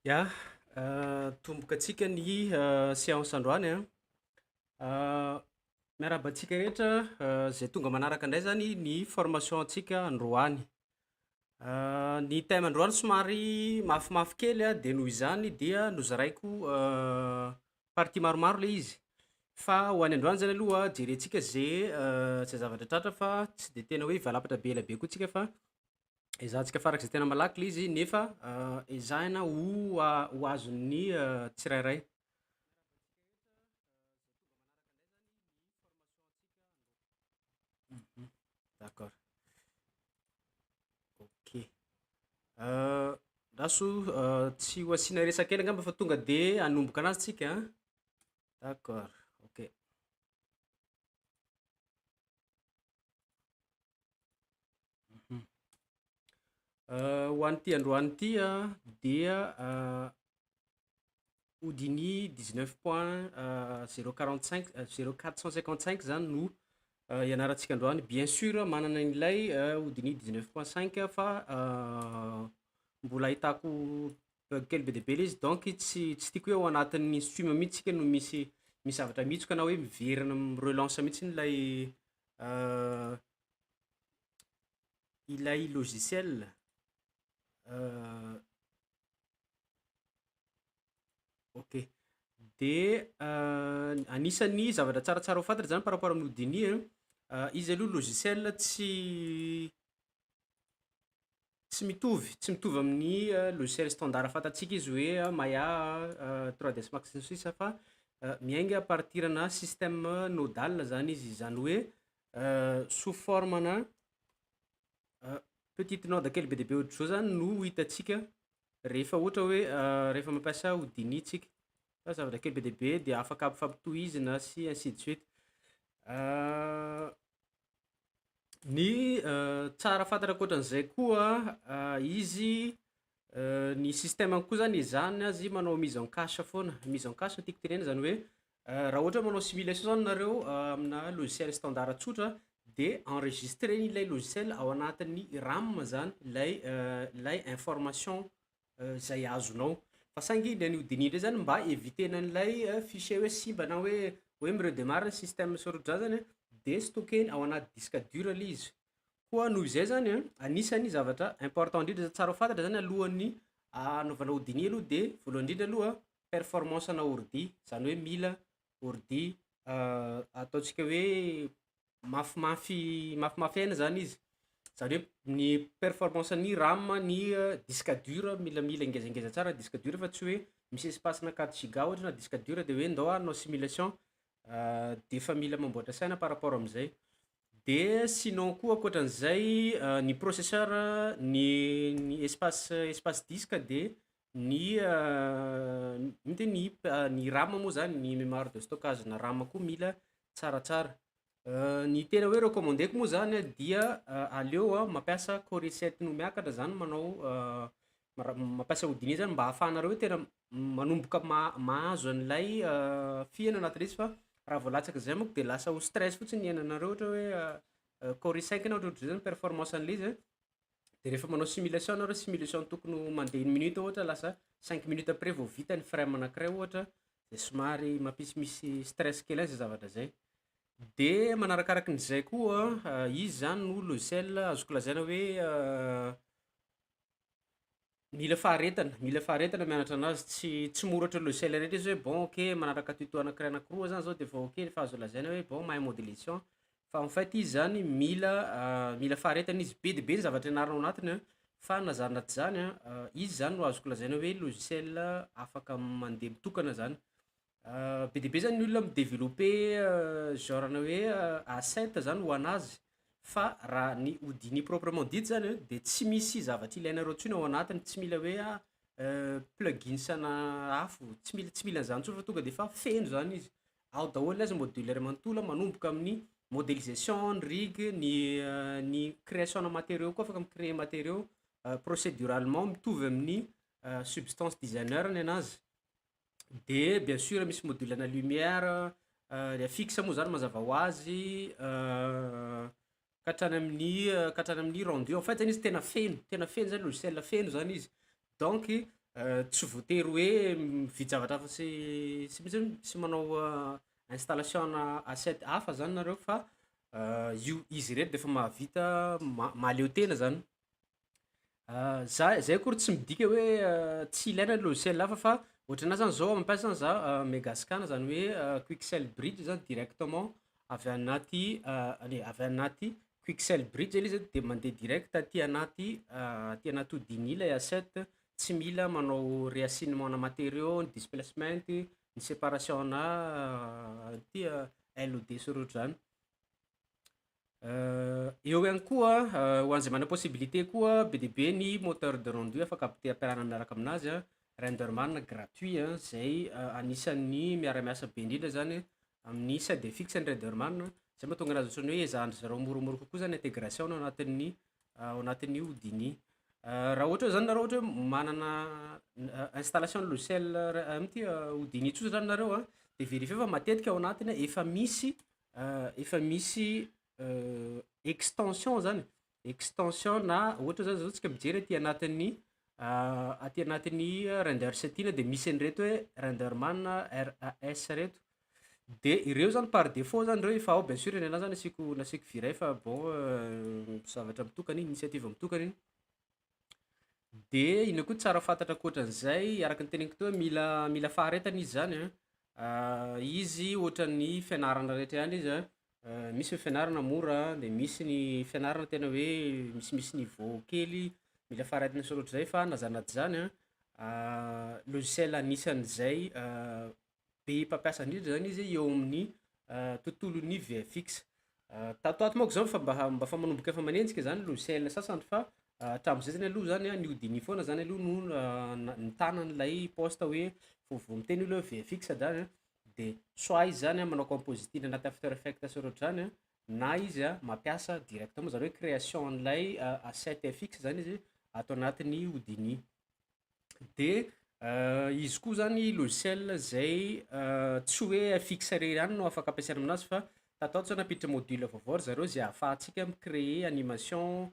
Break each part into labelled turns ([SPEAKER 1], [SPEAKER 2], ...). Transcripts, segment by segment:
[SPEAKER 1] Ya, atomboka antsika ny séance androany a. Miarahaba antsika rehetra zay tonga manaraka indray zany ny formation antsika androany. Ny thème androany somary mafimafy kely a de noho izany dia nozaraiko partie maromaro le izy, fa ho an'ny androany zany aloha jerentsika ze zay zavatra tratra fa tsy de tena hoe hivalapatra be elabe koa tsika fa ezahantsika farak'izay tena malaky le izy nefa ezahina ho azon'ny tsirairay. D'accord, ok. Andraso tsy ho asiana resaka ela angamba fa tonga de hanomboka anazy tsika. D'accord, ok. Ho an'ity androany ty a dia Houdini 19 point 0 45, 0 455 zany no ianarantsika androany, bien sûr manana an'ilay Houdini 19 point 5 fa mbola ahitako bug kely be dia be le izy donc tsy tiako hoe ao anatin'ny sim mihitsy tsika no misy zavatra mihitsoka na hoe miverina mi-relance mihitsy ilay ilay logiciel. Ok, de anisan'ny zavatra tsaratsara ho fantatra zany par rapport amin'ny Houdini a, izy aloha logiciel tsy mitovy amin'ny logiciel standard fantatsika izy hoe Maya, 3ds Max sy ny sisa fa miainga à partir-na système nodal zany izy, zany hoe sous forme-na petite node kely be dia be ohatr'izao zany no hitantsika rehefa ohatra hoe rehefa mampiasa Houdini tsika, fa zavatra kely be dia be de afaka ampifampitohizina sy ainsi de suite. Ny tsara fantatra ankoatran'izay koa, izy ny système-ny koa zany ezahana azy manao mise en cache foana, mise en cache tiako tenenina zany hoe raha ohatra hoe manao simulation zany nareo amina logiciel standard tsotra de enregistren'ilay logiciel ao anatin'ny RAM zany lay information zay azonao, fa saingy ny an'ny Houdini ndray zany mba évitena an'ilay fichier hoe simba na hoe mi-redémarre système sy ohatrohatran'izany zany a de stockeny ao anaty disque dur le izy, koa noho izay zany a anisan'ny zavatra important indrindra tsara ho fantatra zany alohan'ny hanaovana Houdini aloha de voalohany indrindra aloha performance-na ordi zany hoe mila ordi ataontsika hoe mafimafy mafimafy aina zany izy, zany hoe ny performance-n'ny RAM, ny disque dur milamila ngezangeza tsara disque dur fa tsy hoe misy espace-na quatre giga ohatra na disque dur de hoe ndao hanao simulation de efa mila mamboatra saina par rapport amizay, de sinon koa ankoatran'izay ny processeur, ny espace disque de ny ino ty ny RAM moa zany ny memoire de stockage-na RAM koa mila tsaratsara. Ny tena hoe recommandeko moa zany a dia aleo a mampiasa core i7 no miakatra zany manao mampiasa Houdini zany mba ahafahanareo hoe tena manomboka mahazo an'ilay fihana anatin'le izy fa raha vao latsak'izay manko de lasa ho stress fotsiny ny iainanareo ohatra hoe core i5 na ohatrohatr'izay zany performance an'le izy a, de rehefa manao simulation nareo, simulation tokony ho mande une minute ohatra lasa cinq minutes après vao vita ny frame anakiray ohatra de somary mampisimisy stress kely ihany zay zavatra zay. De manarakarak'izay koa, izy zany no logiciel azoko lazaina hoe mila faharetana, mila faharetana mianatra anazy tsy mora ohatran'ny logiciel rehetra izy hoe bon ok manaraka tuto anakiray anakiroa zany zao de efa ok efa azo lazaina hoe bon mahay modélisation fa en fait izy zany mila faharetana izy, be de be ny zavatra hianarana ao anatiny a fa na zany na tsy zany a izy zany no azoko lazaina hoe logiciel afaka mande mitokana zany, be de be zany ny olona midevelopper genre-na hoe asset zany ho anazy fa raha ny Houdini proprement dit zany a de tsy misy zavatra ilainareo ntsony ao anatiny, tsy mila hoe plugins ana afo, tsy mila an'zany ntsony fa tonga de efa feno zany izy, ao daholo azy module ray manontolo manomboka amin'ny modélisation, ny rig, ny création-na matériau koa afaka mi-créer matériau procéduralement mitovy amin'ny Substance Designer ny anazy, de bien sûr misy module-na lumière, FX moa zany mazava ho azy, ka hatrany amin'ny ka hatrany amin'ny rendu, en fait zany izy tena feno, tena feno zany logiciel feno zany izy donc. Tsy voatery hoe mividy zavatra hafa sy mihitsy sy manao installation-na asset hafa zany nareo fa io izy irery de fa mahavita ma- mahaleo tena zany. Za- zay akory tsy midika hoe tsy ilaina ny logiciel hafa fa ohatry ny anahy zany zao mampiasa zany za Megascan zany hoe Quixel Bridge zany directement avy anaty ale avy anaty Quixel Bridge le izy de mande direct aty anaty aty anaty Houdini lay asset, tsy mila manao réassignement-na matériau, ny displacement, ny séparation-na ty LOD sy ny ohatr'izany. Eo ihany koa ho an'izay mana possibilité koa, be de be ny moteur de rendu afaka ampite- ampiarahana miaraka aminazy a, Renderman gratuit a zay anisan'ny miara-miasa be indrindra zany amin'ny SideFX ny Renderman, zay mahatonga anazy ohatran'ny hoe ezahan-dry zareo moramora kokoa zany intégration ao anatin'ny ao anatin'ny Houdini. Raha ohatra zany nareo ohatra hoe manana installation logiciel ra- ino ty Houdini tsotra zany nareo a, de verifieo fa matetika ao anatiny efa misy efa misy extension zany, extension na ohatra zany zao tsika mijery aty anatin'ny aty anatin'ny render setting de misy an'ireto hoe Renderman RAS reto, de ireo zany par défaut zany reo efa ao bien sûr nenahy zany nasiako nasiako V-Ray fa bon zavatra mitokana igny, initiative mitokana igny. De ino koa tsara fantatra ankoatran'izay, araka ny teneniko teo mila mila faharetana izy zany a, izy ohatran'ny fianarana rehetra ihany izy a, misy ny fianarana mora de misy ny fianarana tena hoe misimisy niveau kely, mila faharetana sy ohatrohatr'izay fa na zany na tsy zany a logiciel anisan'izay be mpampiasa ndrindra zany izy eo amin'ny tontolon'ny VFX. Tato ho ato manko zao fa mba fa manomboka efa manenjika zany logiciel sasany fa hatram'izay zany aloha zany a ny Houdini foana zany aloha no nitana an'ilay poste hoe vao vao miteny olo hoe VFX zany a de soit izy zany a manao compositing anaty After Effect sy ohatrohatr'izany a na izy a mampiasa directement zany hoe création an'ilay asset FX zany izy ato anatin'ny Houdini. De izy koa zany logiciel zay tsy hoe FX irery ihany no afaka ampiasaina aminazy fa tato ho ato zao nampiditra module vaovao ry zareo zay ahafahantsika mi-créer animation,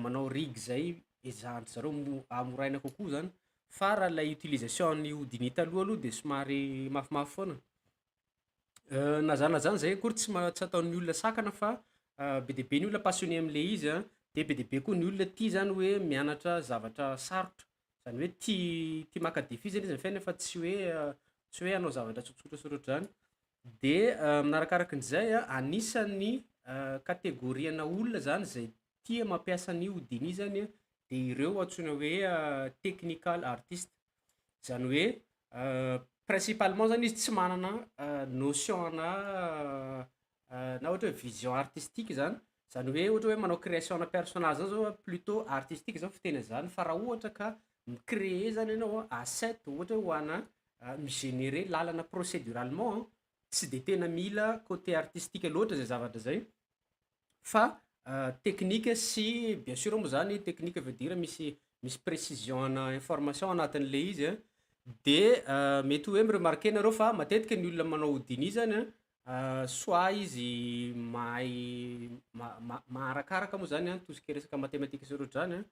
[SPEAKER 1] manao rig zay ezahan-dry zareo mo- hamoraina kokoa zany fa raha lay utilisation an'ny Houdini taloha aloha de somary mafimafy foana. Na zany na zany zay akory tsy ma- tsy ataon'ny olona sakana fa be de be ny olona passionné amle izy a, de be de be koa ny olona tia zany hoe mianatra zavatra sarotra, zany hoe tia tia maka défi zany izy amy fiainany fa tsy hoe tsy hoe hanao zavatra tsotsotra sy ohatrohatr'izany, de manarakarak'izay a, anisan'ny kategôriana olona zany zay tia mampiasa ny Houdini zany a de ireo antsoina hoe technical artist, zany hoe principalement zany izy tsy manana notion-na na ohatra hoe vision artistique zany, zany hoe ohatra hoe manao création-na personnage zany zao a plutôt artistique zany fiteny an'zany fa raha ohatra ka mi-créer zany anao a asset ohatra hoe ho ana mi-générer lalana procéduralement tsy de tena mila côté artistique loatra zay zavatra zay fa teknika sy bien sûr moa zany teknika veut dire misy misy précision ana information anatin'le izy a, de mety hoe mi-remarquer nareo fa matetika ny olona manao Houdini zany a soit izy mahay ma- ma- maharakaraka moa zany a tout ce qui est resaka matematika sy ohatrohatr'izany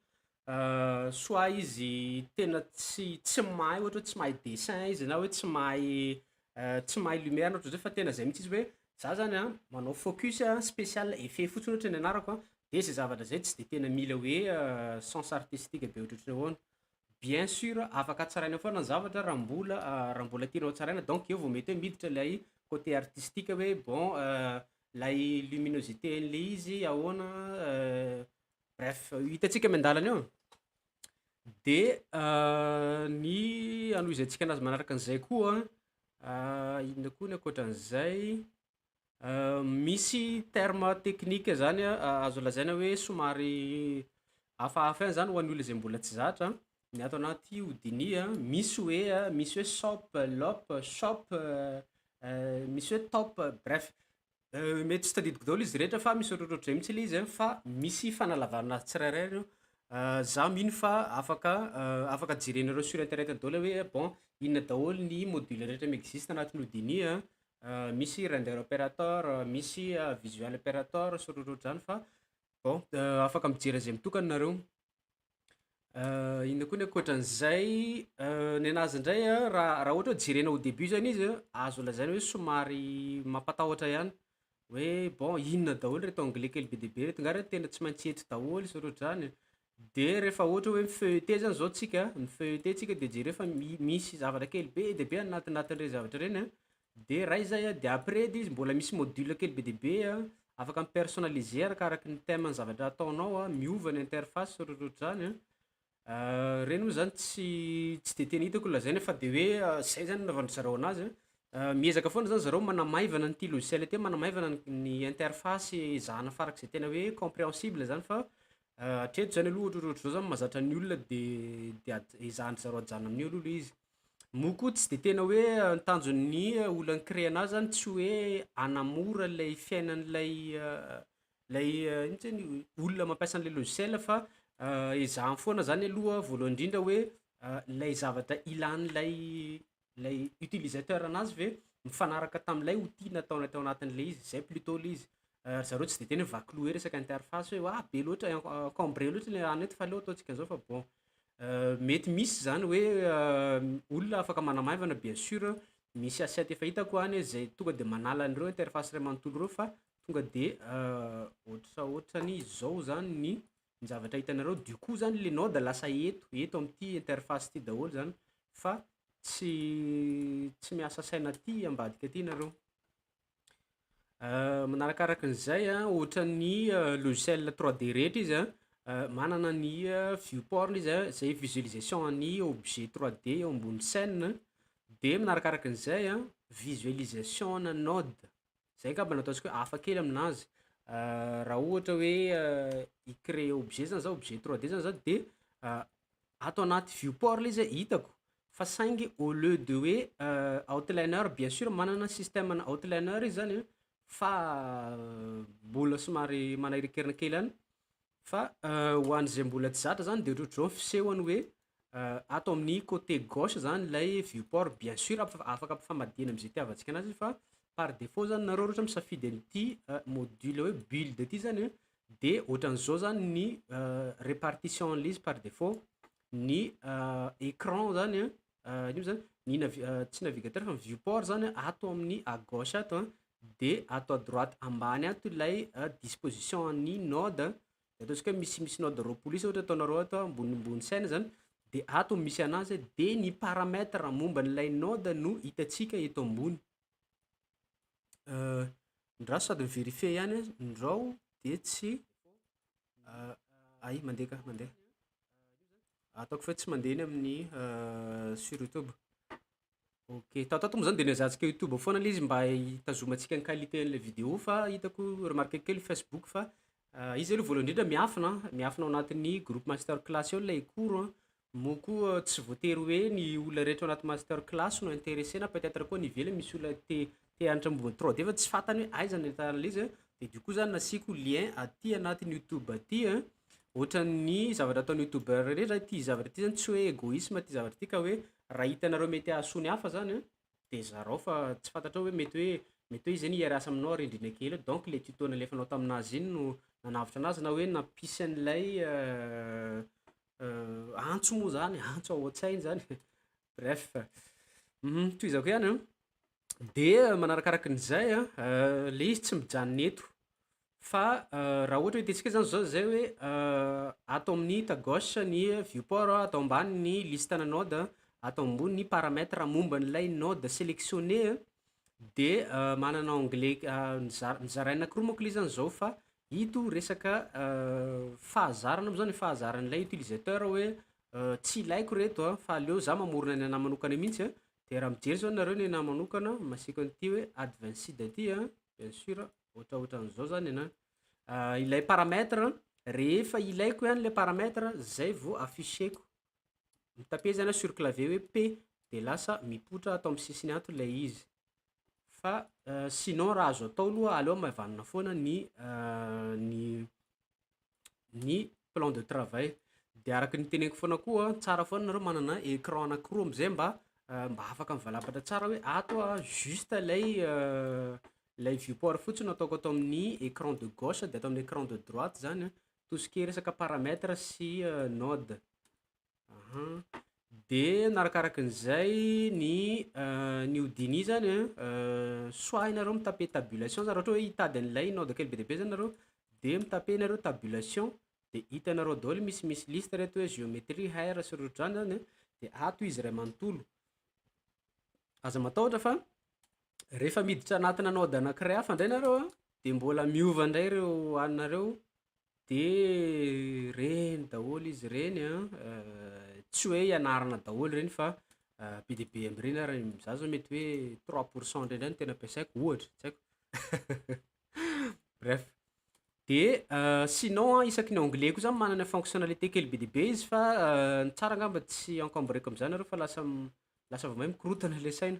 [SPEAKER 1] a, soit izy tena tsy tsy mahay ohatra hoe tsy mahay dessin izy na hoe tsy mahay tsy mahay lumière na ohatr'izay fa tena zay mihitsy izy hoe za zany a manao focus a spécial effet fotsiny ohatra ny anarako a, de zay zavatra zay tsy de tena mila hoe sens artistique be ohatrohatry ny ahoana. Bien sûr afaka hatsaraina foana ny zavatra raha mbola raha mbola tianao hatsaraina donc eo vao mety hoe miditra lay côté artistique hoe bon lay luminosité an'le izy ahoana, bref hitantsika miandalana eo. De ny hanohizantsika anazy manaraka an'izay koa, inona koa ny ankoatran'izay, misy terme teknika zany a azo lazaina hoe somary hafahafa ihany zany ho an'ny olona zay mbola tsy zatra ny ato anaty Houdini a, misy hoe misy hoe SOP, LOP, SHOP, misy hoe TOP, bref mety tsy tadidiko daholo izy rehetra fa misy ohatrohatr'izay mihitsy le izy a fa misy fanalavana azy tsirairay reo, zaho mino fa afaka afaka jerenareo sur internet daholo hoe bon inona daholo ny module rehetra mi-existe agnatin'ny Houdini a, misy render operator, misy visual operator sy ohatrohatr'izany fa bon afaka mijery an'izay mitokana nareo. Inona koa ny ankoatran'izay? Ny anazy indray a raha ohatra hoe jerena au début zany izy a, azo lazaina hoe somary mampatahotra ihany hoe bon inona daholo reto onglet kely be dia be reto, nga re tena tsy maintsy eto daholo sa ohatrohatr'izany? De rehefa ohatra hoe mi-feuilleter zany zao tsika, mi-feuilleter tsika de jereo fa misy zavatra kely be dia be anatinatin'ireny zavatra ireny a, de ray zay a, de après edy izy mbola misy module kely be dia be a afaka mi-personnaliser arakaraky ny thème ny zavatra ataonao a, miova ny interface ohatrohatr'izany a, reny moa zany tsy de tena hitako lazaina fa de hoe zay zany nanaovan-dry zareo anazy a, miezaka foana zany zareo manamaivana an'ity logiciel ty, manamaivana ny interface ezahana farak'izay tena hoe compréhensible zany fa hatreto zany aloha ohatrohatr'izao zany mahazatra ny olona de aj- ezahan-dry zareo ajanona amin'io aloha le izy. Moa koa tsy de tena hoe ny tanjon'ny olona ni-créer anazy zany tsy hoe hanamora lay fiainan'lay lay ino ty zany olona mampiasa an'le logiciel fa ezahany foana zany aloha voalohany indrindra hoe lay zavatra ilan'ilay lay utilisateur anazy ve mifanaraka tam'lay outil nataonay tao anatin'le izy, zay plutôt le izy, ry zareo tsy de tena hoe vaky loha hoe resaka interface hoe oa be loatra encombré loatra le raha eto fa aleo ataontsika an'zao fa bon. Mety misy zany hoe olona afaka manamaivana bien sûr, misy assiette efa hitako any zay tonga de manala an'ireo interface ray manontolo reo fa tonga de ohatraohatran'izao zany ny ny zavatra hitanareo, du coup zany le node lasa eto, eto am'ty interface ty daholo zany fa tsy miasa saina aty ambadika aty nareo. Manarakarak'izay a, ohatran'ny logiciel 3D rehetra izy a, manana ny viewport izy a zay visualisation ny objet 3D eo ambony scène de manarakarak'izay a visualisation-na node, zay ngamba no ataontsika hoe hafa kely aminazy, raha ohatra hoe hi-créer objet zany zaho objet 3D zany zaho de ato anaty viewport le izy a hitako fa saingy au lieu de hoe outliner bien sûr manana systeme-na outliner izy zany a fa mbola somary manahirankirana kely ihany fa ho an'izay mbola tsy zatra zany de ohatrohatr'izao ny fisehony hoe ato amin'ny côté gauche zany lay viewport, bien sûr afaka ampifamadihana am'zay itiavantsika anazy izy fa par défaut zany nareo raha ohatra misafidy an'ity module hoe build ty zany a de ohatran'izao zany ny répartition an'le izy par défaut, ny écran zany a ino moa zany, ny navi- tsy navigateur fa ny viewport zany ato amin'ny à gauche ato a de ato à droite ambany ato ilay disposition an'ny node, ataontsika hoe misimisy node 20 isa ohatra ataonareo ato ambonimbony scène zany de ato misy anazy de ny paramètre momba an'ilay node no hitantsika eto ambony. Ndraso sady mi-verifier ihany ndrao de tsy ay mande ka mande, ataoko fa tsy mande ny amin'ny sur youtube. Ok, tatoato moa zany de niezahantsika youtube foana le izy mba hitazomantsika ny qualité an'le vidéo fa hitako remarqueko kely facebook fa izy aloha voalohany indrindra miafina, miafina ao anatin'ny groupe master class ao lay cours a, moa koa tsy voatery hoe ny olona rehetra ao anaty master class no intéressé na peut-être koa any ivelany misy olona te hianatra momba ny 3D fa tsy fantany hoe aiza no ahitana an'le izy a, de du coup zany nasiako lien aty anatin'ny youtube aty a, ohatran'ny zavatra ataon'ny youtubeur rehetra ty zavatra ty zany tsy hoe égoïsme ty zavatra ty ka hoe raha hitanareo mety hahasoa ny hafa zany a de zarao fa tsy fantatrao hoe mety hoe izy anie hiara-hiasa aminao aoriandriana kely eo donc le tuto nalefanao taminazy iny no nanavotra anazy na hoe nampisy an'ilay antso moa zany, antso ao an-tsainy zany, bref, tohizako ihany a, de manarakarak'izay a, le izy tsy mijanona eto fa raha ohatra hoe hitantsika zany zao zay hoe ato amin'ny hita gauche ny viewport, ato ambany ny listena node, ato ambony ny paramètre momba an'ilay node sélectionné a, de manana onglet nizaraina anakiroa manko le izy zany zao fa ito resaka fahazarana moa zany, fahazaran'ilay utilisateur hoe tsy ilaiko reto a fa aleo zah mamorona ny anahy manokana mintsy a, de raha mijery zao nareo ny anahy manokana masiako an'ity hoe advanced ty a, bien sûr ohatrohatran'izao zany anahy, ilay paramètre rehefa ilaiko ihany le paramètre zay vao afficheko, mitaper zany ah sur clavier hoe P de lasa mipoitra ato amy sisiny ato lay izy fa sinon raha azo atao aloha aleo hamaivanina foana ny ny plan de travail de araky ny teneniko foana koa, tsara foana nareo manana écran anakiroa amizay mba afaka mivalapatra tsara hoe ato a juste lay lay viewport fotsiny no ataoko ato amin'ny écran de gauche de ato amin'ny écran de droite zany a tout ce qui est resaka paramètre sy node. Aha. De narakarakin'izay ny ny Houdini zany a soit ianareo mitaper tabulation zany raha ohatra hoe hitady an'ilay node kely be dia be zany nareo de mitaper nareo tabulation de hitanareo daholo misimisy liste reto hoe geometry, hair sy ohatrohatr'izany zany de ato izy ray manontolo. Aza matahotra fa rehefa miditra anatina node anakiray hafa ndray nareo a de mbôla miova ndray reo anina reo de reny daholo izy reny a, tsy hoe ianarana daholo reny fa be dia be am'reny ary zaho zao mety hoe 3 pourcent ndreny ihany tena ampiasaiko ohatra, tsy haiko. Bref, de sinon isaky ny onglet koa zany manana fonctionnalité kely be dia be izy fa ny tsara angamba tsy encombreko am'zany nareo fa lasa vao may mikorontana le saina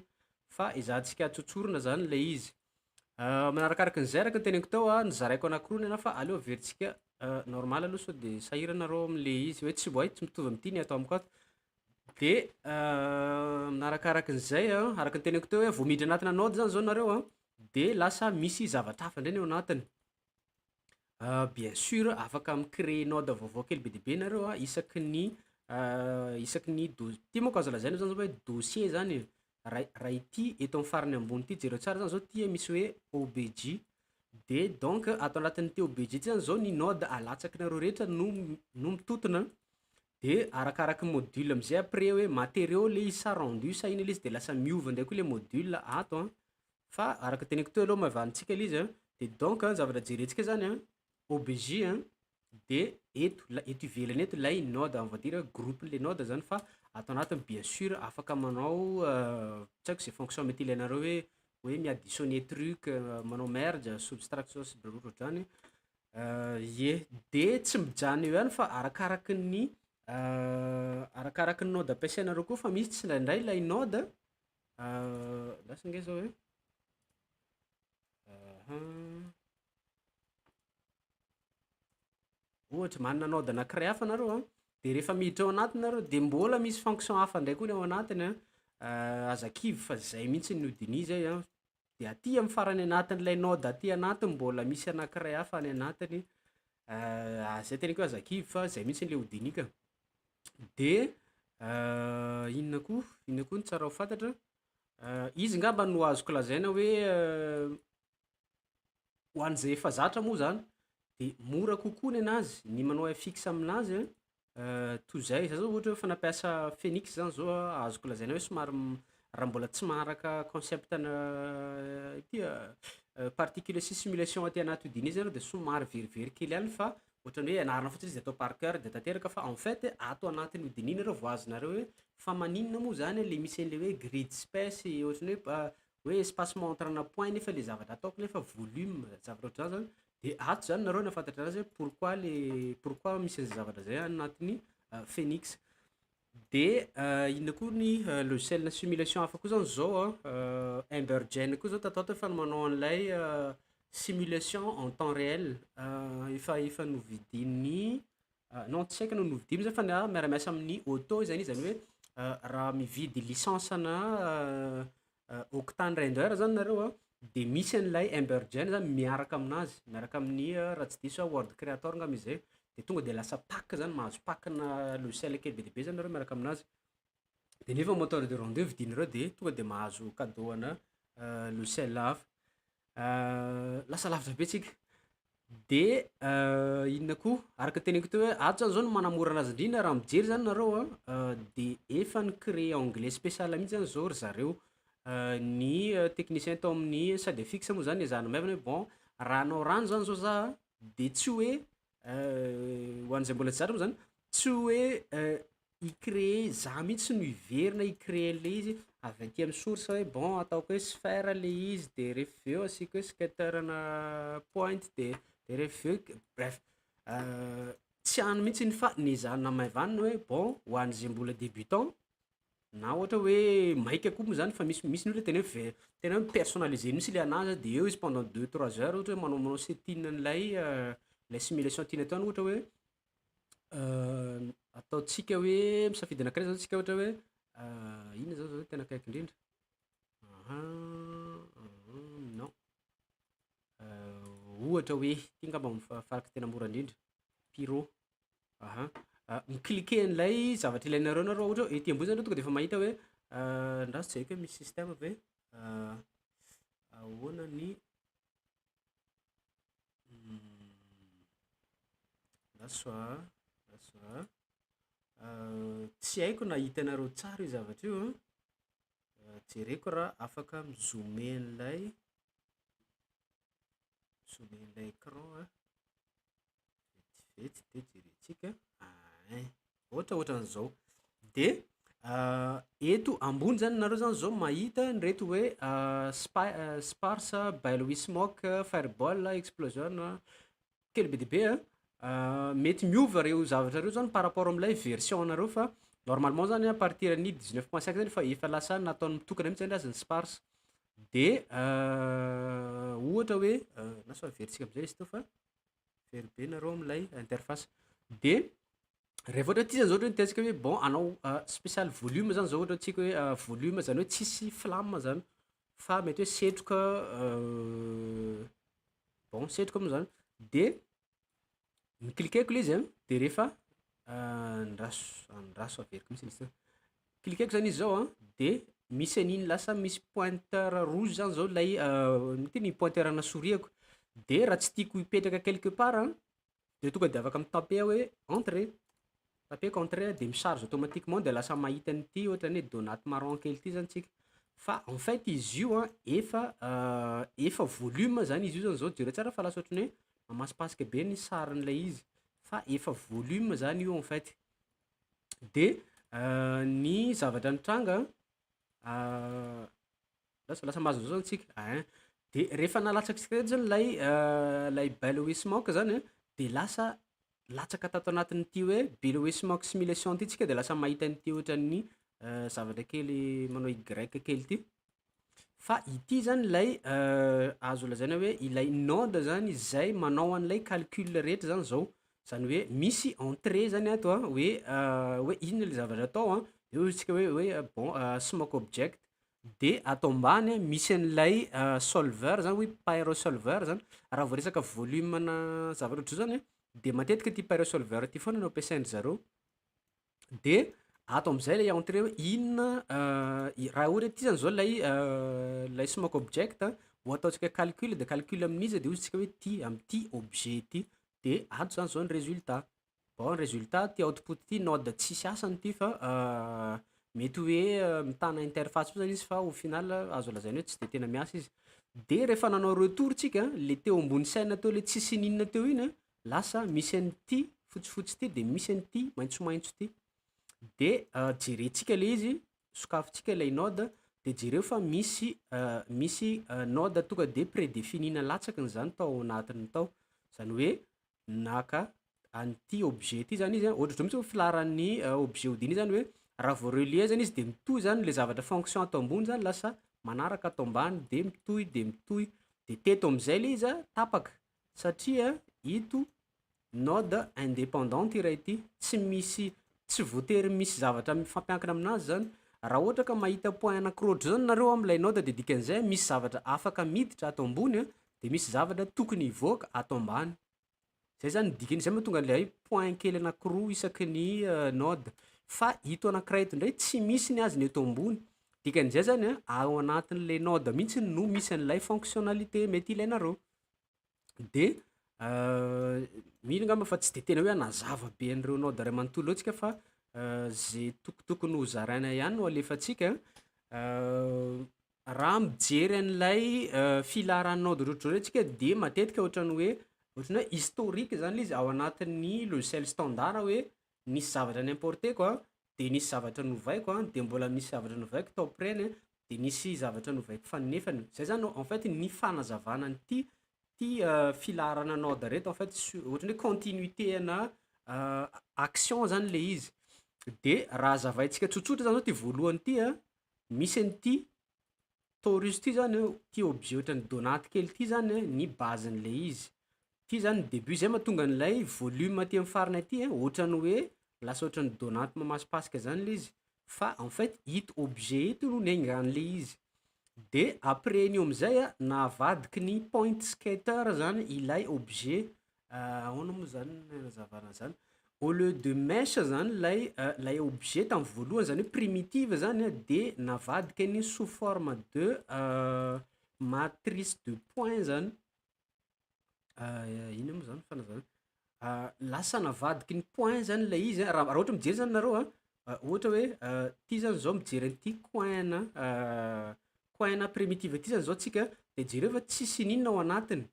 [SPEAKER 1] fa ezahantsika tsotsorina zany le izy. Manarakarak'izay araka ny teneniko teo a, nozaraiko anakiroa nenahy fa aleo averintsika normal aloha sao de sahirana nareo amle izy hoe tsy oay tsy mitovy am'ty ny ato amiko ato. De manarakarakin'izay a, araka ny teneniko teo hoe vao miditra anatina node zany zao nareo a de lasa misy zavatra hafa ndray ny ao anatiny. Bien sûr afaka mi-créer node vaovao kely be dia be nareo a isaky ny isaky ny do- ty manko azo lazaina zany zao hoe dossier zany e, raha ity eto amy farany ambony ty jereo tsara zany zao ty misy hoe OBJ de donc ato anatin'ity OBJ ty zany zao ny node alatsakinareo rehetra no mitontona de arakaraky module amizay après hoe matériau le izy sa rendu sa ino le izy de lasa miova ndray koa le module ato a, fa araka teneniko teo aloha hamaivanintsika le izy a, de donc zavatra jerentsika zany a, OBJ a de eto la- eto ivelany eto lay node on va dire groupen'le node zany fa ato anatiny bien sûr afaka manao tsy haiko ze fonction mety ilainareo hoe mi-additionner truc, manao merge, soustraction sy be ohatrohatr'izany, ie, de tsy mijanona eo ihany fa arakaraky ny arakaraky ny node ampiasainareo koa fa misy tsindraindray lay node lasa nge zao e, aha, ohatra manana node anakiray hafa nareo a, de rehefa miditra ao anatiny nareo de mbôla misy fonction hafa ndray koa ny ao anatiny a, aza kivy fa zay mintsy ny Houdini zay a, de aty amy farany anatin'ilay node aty anatiny mbôla misy anakiray hafa any anatiny, zay teneniko hoe aza kivy fa zay mintsy le Houdini ka. De inona koa, inona koa no tsara ho fantatra? Izy ngamba no azoko lazaina hoe ho an'izay efa zatra moa zany de mora kokoa nenazy ny manao FX aminazy a toy zay, za zao ohatra hoe efa nampiasa Phoenix zany zao a azoko lazaina hoe somary raha mbola tsy maharaka concept-na ty particule sy simulation aty anaty Houdini zany de somary verivery kely ihany fa ohatran'ny hoe ianarana fotsiny izy de atao par coeur de tanteraka fa en fait ato anatin'ny Houdini nareo vao azonareo hoe fa maninona moa zany le misy an'le hoe grid space ohatran'ny hoe espacement entre-na point nefa le zavatra ataoko nefa volume, zavatra ohatr'izany zany de ato zany nareo nahafantatra anazy hoe pourquoi le pourquoi misy an'zay zavatra zay anatin'ny Phoenix. De inona koa ny logiciel simulation hafa koa zany zao a, Embergen koa zao tatoato efa manao an'ilay simulation en temps réel efa novidin'ny non tsy haiko na novidiny zany fa na miara-miasa amin'ny Otto zany izy zany hoe raha mividy licence-na Octane Render zany nareo a de misy an'ilay Embergen zany miaraka aminazy, miaraka amin'ny raha tsy diso aho World Creator ngamba izy zay, de tonga de lasa pack zany mahazo pack-na logiciel kely be dia be zany nareo miaraka aminazy, de nefa moteur de rendu vidinareo de tonga de mahazo cadeau ana logiciel hafa. Lasa lavitra be tsika, de inona koa, araka teneniko teo hoe ato zany zao no manamora anazy indrindra raha mijery zany nareo a de efa ni-créer onglet spesiala mintsy zany zao ry zareo, ny technicien tao amin'ny SideFX moa zany nezahany namaivana hoe bon raha hanao rano zany zao zah de tsy hoe ho an'izay mbola tsy zatra moa zany, tsy hoe hi-créer zah mintsy no hiverina hi-créer an'le izy avy aty amy source hoe bon ataoko hoe sphère le izy de ref aveo asiako hoe scatter-na point de de ref aveo k- bref tsy any mintsy iny fa nezahany namaivanina hoe bon ho an'izay mbola débutant na ohatra hoe maika koa moa zany fa misy ny olona tena hoe ve- tena hoe mi-personnaliser mintsy le anazy de eo izy pendant deux trois heures ohatra hoe manao setting an'ilay lay simulation tiany atao ohatra hoe ataontsika hoe misafidy anakiray zao tsika ohatra hoe inona zao zao tena akaiky indrindra? Aha, non, ohatra hoe ty ngamba faraky tena mora indrindra, pyro, aha. Mi-cliquer an'ilay zavatra ilainareo nareo ohatra hoe ety ambony zany tonga de efa mahita hoe andraso jereko hoe misy système ve, ahoana ny andraso a, andraso a, tsy haiko na hitanareo tsara io zavatra io, jereko raha afaka mi-zoomer an'ilay, mi-zoomer an'ilay écran ah, vetivety de jerentsika, ein, ohatrohatran'izao. De eto ambony zany nareo zany zao mahita an'ireto hoe spa- sparse, billowy smoke, fireball, explosion, kely be dia be a, mety miova reo zavatra reo zany par rapport am'lay version anareo fa normalement zany à partir ny 19 point 5 zany efa lasa nataony mitokana mihitsy zany azy ny sparse de ohatra hoe andraso averintsika am'zay izy teo fa very be nareo am'lay interface. De rehefa ohatra hoe ty zany zao ohatra hoe tiantsika hoe bon hanao spesialy volume zany zao ohatra antsika hoe volume zany hoe tsisy flamme zany fa mety hoe setroka bon setroka moa zany de nocliqueko le izy a de rehefa andraso, andraso averiko mihitsy izy teo, cliqueko zany izy zao a de misy an'igny lasa misy pointeur rouge zany zao lay ino ty ny pointeur-na souris-ako de raha tsy tiako hipetraka quelque part a de tonga de afaka mi-taper aho hoe entrée, tapeko entrée de mi-charge automatiquement de lasa mahita an'ity ohatran'ny hoe donate marron kely ty zany tsika fa en fait izy io a efa efa volume zany izy io zany zao jereo tsara fa lasa ohatran'ny hoe mamasipasika be ny sarin'ilay izy fa efa volume zany io en fait. De ny zavatra nitranga lasa mahazo an'zao zany tsika, ein de rehefa nalatsakitsika teto zany lay lay billowy smoke zany a de lasa latsaka tato anatin'ity hoe billowy smoke simulation ty tsika de lasa mahita an'ity ohatran'ny zavatra kely manao Y kely ty, fa ity zany lay azo lazaina hoe ilay node zany zay manao an'ilay calcul rehetra zany zao, zany hoe misy entrée zany ato a hoe hoe inona le zavatra atao a, de hoy tsika hoe bon smoke object de ato ambany misy an'ilay solveur zany hoe pyro-solveur zany, raha vao resaka volume-na zavatra ohatr'izao zany a de matetika ty pyro-solveur ty foagna no ampiasain-dry zareo. De ato am'zay le entrée hoe inona i- raha ohatra hoe ty zany zao lay lay smoke object ho ataontsika calcul de calcul amin'iza de hozy tsika hoe ty am'ty objet ty de ato zany zao ny résultat, bon résultat ty output ty node tsisy asany ty fa mety hoe mitana interface fotsiny izy fa au final azo lazaina hoe tsy de tena miasa izy. De rehefa nanao retour tsika le teo ambony scène teo le tsisy ninona teo igny a, lasa misy an'ity fotsifotsy ty de misy an'ity maitsomaitso ty, de jerentsika le izy, sokafintsika lay node de jereo fa misy misy node tonga de prédéfini nalatsakiny zany tao agnatiny tao, zany hoe naka an'ity objet ty zany izy a, ohatrohatry zao mihitsy hoe filaharan'ny objet Houdini zany hoe raha vao relier zany izy de mitohy zany le zavatra fonction ato ambony zany lasa manaraka ato ambany de mitohy de mitohy, de teto am'zay le izy a tapaka satria ito node indépendante i raha ity, tsy misy tsy voatery misy zavatra mifampiankina aminazy zany, raha ohatra ka mahita point anakiroa ohatry zao nareo am'lay node de dikan'izay misy zavatra afaka miditra ato ambony a de misy zavatra tokony hivoaka ato ambany, zay zany ny dikany, zay mahatonga an'lay point kely anakiroa isaky ny node, fa ito anakiray ito ndray tsy misy ny azy ny eto ambony, dikan'izay zany a ao anatin'le node mihitsy no misy an'ilay fonctionnalité mety ilainareo. De mino angamba fa tsy de tena hoe hanazava be an'ireo node ray manontolo reo tsika fa ze tokotokony ho zaraina ihany no alefantsika. Raha mijery an'ilay filaharan'ny node ohatrohatry zao ndray tsika de matetika ohatran'ny hoe historique zany le izy ao anatin'ny logiciel standard hoe nisy zavatra nimporteko a, de nisy zavatra novaiko a, de mbôla misy zavatra novaiko tao après-ny de nisy zavatra novaiko faninefany, zay zany en fait ny fanazavana an'ity ty filaharana node reto en fait su- ohatran'ny hoe continuité ana action zany le izy, de raha hazavaintsika tsotsotra zany zao ty voalohany ty a, misy an'ity torus ty zany ty objet ohatran'ny dônaty kely ty zany ny base-n'le izy, ty zany ny début zay mahatonga an'ilay volume aty amy farany aty a ohatran'ny hoe lasa ohatran'ny dônaty mamasipasika zany le izy fa en fait ito objet ito no niaingan'le izy, de après an'io am'zay a navadiky ny point scatter zany ilay objet, ahoana moa zany ny anazavana zany? Au lieu de mesh zany lay objet tamy voalohany zany hoe primitive zany a de navadikany sous forme de matrice de point zany, inona moa zany fanazavana? Lasa navadiky ny point zany lay izy a raha ohatra mijery zany nareo a, ohatra hoe ty zany zao mijery an'ty coin-na coin-na primitive ty zany zao tsika de jereo fa tsisy n'inona ao anatiny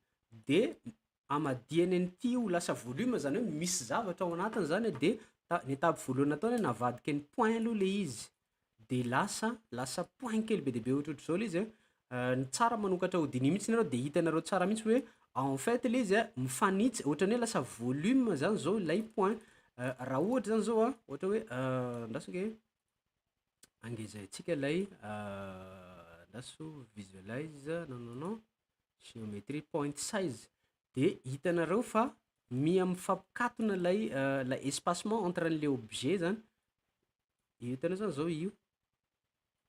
[SPEAKER 1] de amadihany an'ity ho lasa volume zany hoe misy zavatra ao anatiny zany de ta- ny étape voalohany nataony navadikany point aloha le izy de lasa point kely be dia be ohatrohatr'izao le izy a, ny tsara manokatra Houdini mihitsy nareo de hitanareo tsara mihitsy hoe en fait le izy a mifanitsy ohatran'ny hoe lasa volume zany zao lay point, raha ohatra zany zao a ohatra hoe andraso ange, angezaintsika lay andraso visualize non non non, géométrie point size de hitanareo fa miha mifampikatona lay lay espacement entre an'le objet zany, hitanao zany zao io,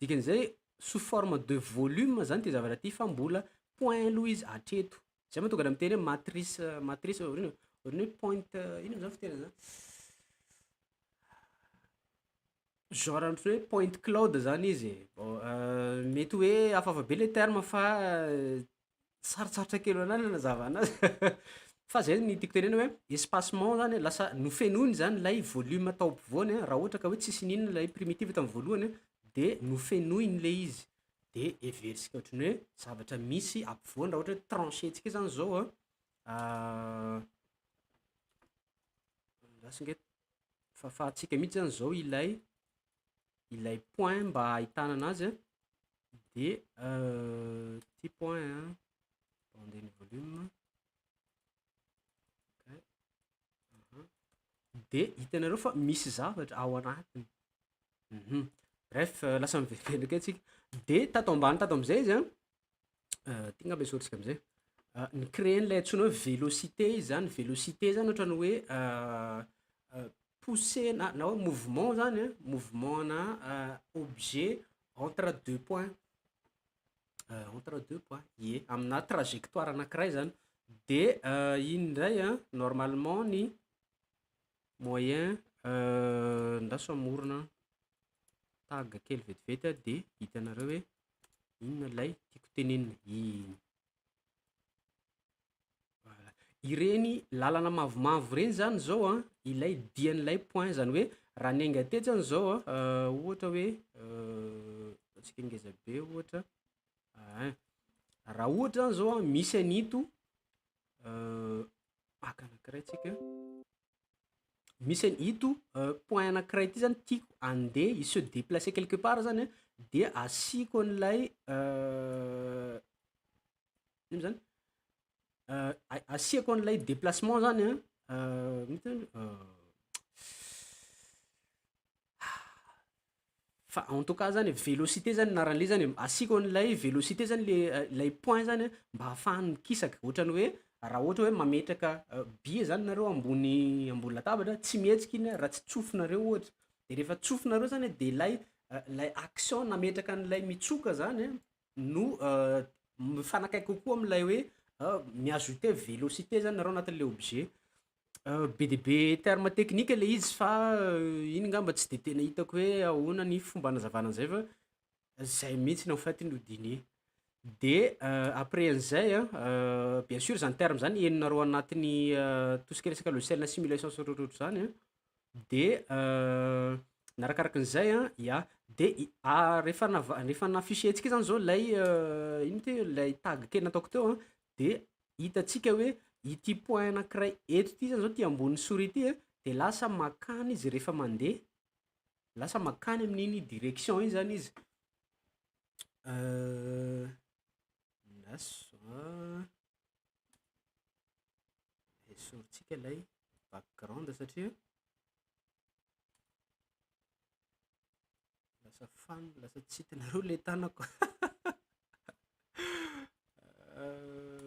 [SPEAKER 1] dikan'izay sous forme de volume zany ty zavatra ty fa mbola point aloha izy hatreto, zay mahatonga anahy miteny hoe matrice matrice ohatran'ny hoe point ino moa zany fiteny an'zany? Genre ohatry hoe point cloud zany izy e, bon mety hoe hafahafa be le terme fa sarotsarotra kely ho anahy ny hanazava anazy fa zay ny tiako tenenina hoe espacement zany lasa nofenoiny zany lay volume tao ampovoany a raha ohatra ka hoe tsisy n'inona lay primitive tamy voalohany a de nofenoiny le izy de heverintsika ohatran'ny hoe zavatra misy ampovoany raha ohatra hoe trancher-ntsika zany zao a, andraso nge, fafantsika mihitsy zany zao ilay point mba ahitana anazy a de ty point a, ande ny volume, okay, de hitanareo fa misy zavatra ao anatiny, bref lasa miverimberina akeo tsika, de tato ambany tato amizay izy a, ty ngamba esorintsika amizay, ni-créer an'ilay antsoina hoe vélocité izy zany, vélocité zany ohatran'ny hoe poussée na hoe mouvement zany a, mouvement-na objet entre deux points, entre deux points, ie, aminà trajectoire anakiray zany, de iny ndray a normalement ny moyen andraso hamorona tag kely vetivety a de hitanareo hoe inona lay tiako tenenina, iny, voilà, ireny lalana mavomavo reny zany zao a ilay dian'ilay point zany hoe raha niainga teto zany zao a ohatra hoe ataontsika ngeza be ohatra, ein, raha ohatra zany zao a misy an'ito maka anakiray tsika, misy an'ito point anakiray ty zany tiako ande hi-se déplacer quelque part zany a de asiako an'ilay ino zany asiako an'ilay déplacement zany a ino ty fa en tout cas zany vélocité zany anaran'le zany e, asiako an'ilay vélocité zany le lay point zany a mba ahafahany mikisaka, ohatran'ny hoe raha ohatra hoe mametraka bille zany nareo ambony latabatra tsy mihetsiky iny raha tsy tsofinareo ohatra, de rehefa tsofinareo zany de lay action nametraka an'ilay mitsoka zany a no mifanakaiky kokoa am'lay hoe mi-ajouter vélocité zany nareo anatin'le objet. Be de be terme technique le izy fa iny ngamba tsy de tena hitako hoe ahoana ny fomba anazavana an'zay fa zay mihitsy en fait no dinihy. De après an'zay a, bien sûr zany terme zany henonareo agnatin'ny tout ce qui resaka logiciel simulation sy ohatrohatr'zany a, de narakarakin'izay a, ia, de i- rehefa nava- rehefa n'afficher-ntsika zany zao lay ino ty lay tag kely nataoko teo a, de hitantsika hoe ity point anakiray eto ty zany zao ty ambony souris ty a de lasa makany izy rehefa mande, lasa makany amin'igny direction igny zany izy. Andraso a, esorintsika lay background satria lasa fanina lasa tsy hitanareo le tagnako.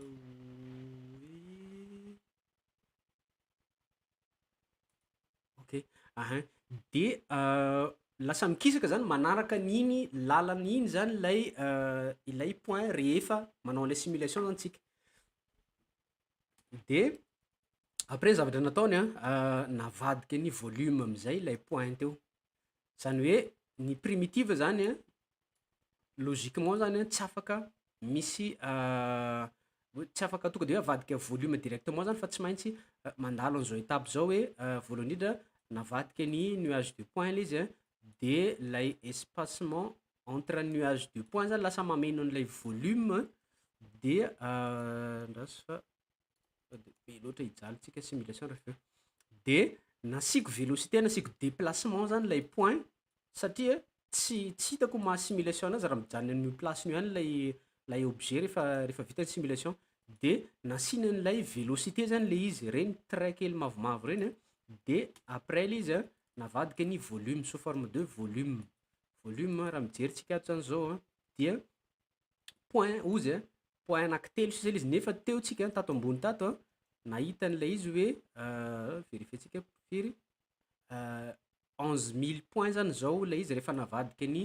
[SPEAKER 1] Oui. Ok, ahin, de lasa mikisaka zany manaraka an'igny lalana igny zany lay ilay point rehefa manao an'le simulation zany tsika. De. Après zavatra nataony a, navadika ny volume am'zay lay point teo, zany hoe ny primitive zany a, logiquement zany a tsy afaka misy hoe tsy afaka tonga de hoe avadika volume directement zany fa tsy maintsy mandalo an'zao étape zao hoe voalohany indrindra navadika ny nuage de point le izy a, de lay espacement entre nuage de point zany lasa mameno an'lay volume de andraso fa sao de be loatra hijalintsika simulation rehefa avy eo, de nasiako vélocité nasiako déplacement zany lay point satria tsy hitako maha simulation anazy raha mijanona amin'io placeny io ihany lay objet rehefa vita ny simulation, de nasiana an'lay vélocité zany le izy, reny trait kely mavomavo reny a, de après le izy a navadika ny volume sous forme de volume, volume raha mijery tsika ato zany zao a dia point ozy a, point anankitelo sisa le izy nefa teo tsika tato ambony tato a nahita an'lay izy hoe verifientsika firy 11 000 points zany zao lay izy rehefa navadika ny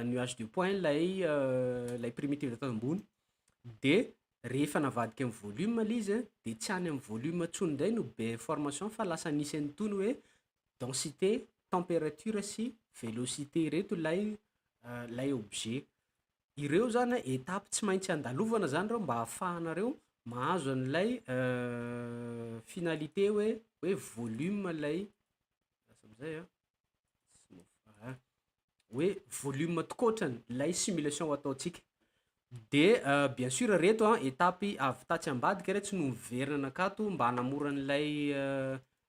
[SPEAKER 1] nuage de point lay primitive tato ambony, de rehefa navadika amy volume le izy a de tsy any amy volume ntsony ndray no be information fa lasa nisy an'itony hoe densité, température sy vélocité reto lay objet. Ireo zany étape tsy maintsy andalovana zany reo mba ahafahanareo mahazo an'lay finalité hoe volume lay lasa am'zay a hoe volume tokoatrany lay simulation ataontsika. De bien sûr reto a étape avy tatsy ambadika reto no miverina nakato mba hanamora an'lay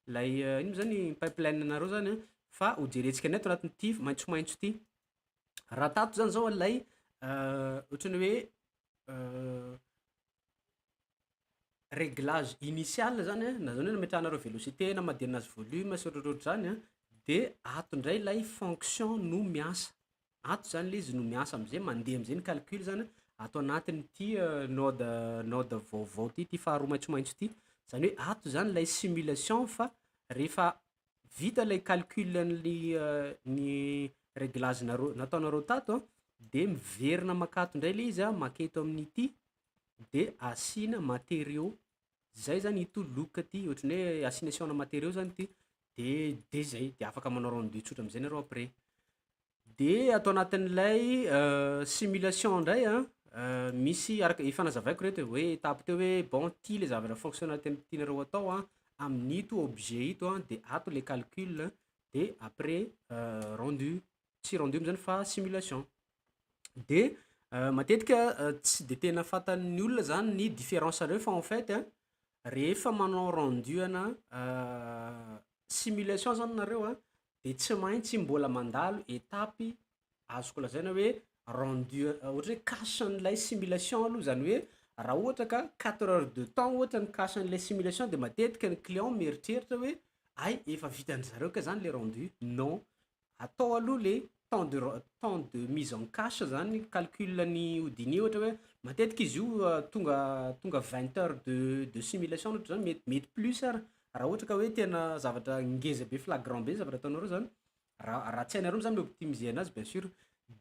[SPEAKER 1] lay ino moa zany pipeline nareo zany a fa ho jerentsika indray ato anatin'ity maitsomaitso ty. Raha tato zany zao lay ohatrany hoe réglage initial zany a na zany hoe nametrahanareo vélocité namadihana azy volume sy ohatrohatr'ohatry zany a, de ato ndray lay fonction no miasa, ato zany le izy no miasa am'zay mandeha am'zay ny calcul zany ato anatin'ity node vaovao ty, ty faharoa maitsomaitso ty, zany hoe ato zany lay simulation fa rehefa vita lay calcul an'ly ny réglage-nareo nataonareo tato a de miverina makato ndray le izy a maketo amin'ity de asiana matériau, zay zany ito look ty ohatran'ny hoe assignation-na matériau zany ty de zay de afaka manao rendu tsotra am'zay nareo après. De ato anatin'ilay simulation ndray a, misy araka efa nazavaiko reto e hoe étape teo hoe bon ty le zavatra fonctionnalité tianareo atao a amin'ito objet ito a de ato le calcul de après rendu, tsy rendu moa zany fa simulation. De matetika tsy de tena fantan'ny olona zany ny différence reo fa en fait a rehefa manao rendu ana simulation zany nareo a de tsy maintsy mbola mandalo étape azoko lazaina hoe rendu ohatra hoe cache an'lay simulation aloha zany hoe raha ohatra ka 4 heures de temps ohatra ny cache an'lay simulation de matetika ny client mieritreritra hoe ay efa vitan-dry zareo ka zany le rendu, non, atao aloha le temps de mise en cache zany calcul ny Houdini ohatra hoe matetika izy io tonga 20 heures de simulation ohatra zany mety plus ara raha ohatra ka hoe tena zavatra ngeza be flagrant be zavatra ataonareo zany, raha tsy hainareo moa zany mi-optimiser anazy bien sûr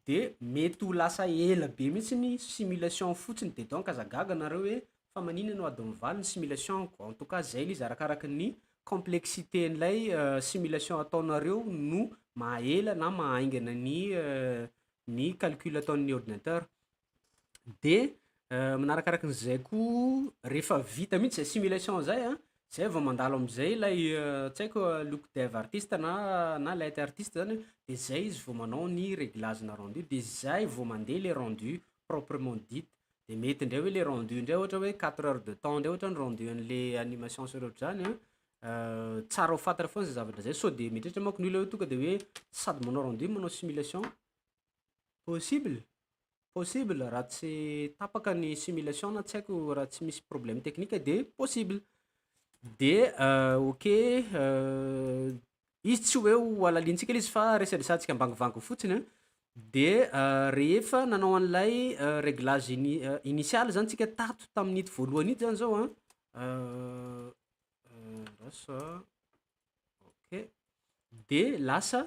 [SPEAKER 1] de mety ho lasa ela be mihitsy ny simulation fotsiny de donc aza gaga nareo hoe fa maninona no adiny 8 ny simulation-ko, en tout cas zay le izy arakaraky ny complexité an'lay simulation ataonareo no mahaela na mahaingana ny calcul ataon'ny ordinateur. De manarakarak'izay koa rehefa vita mihitsy zay simulation zay a, zay vao mandalo am'zay lay tsy haiko look dev artist na light artist zany de zay izy vao manao ny réglage-na rendu de zay vao mandeha le rendu proprement dit de mety ndray hoe le rendu ndray ohatra hoe 4 heures de temps ndray ohatra ny rendu an'le animation sy ohatrohatry zany a, tsara ho fantatra foana zay zavatra zay sao de mieritreritra manko ny olona hoe tonga de hoe sady manao rendu manao simulation, possible raha tsy tapaka ny simulation na tsy haiko raha tsy misy problème technique de possible. De ok, izy tsy hoe ho halalintsika le izy fa resadresantsika ambangovango fotsiny a, de rehefa nanao an'lay réglage initial zany tsika tato tamin'ito voalohany ito zany zao a, lasa ok, de lasa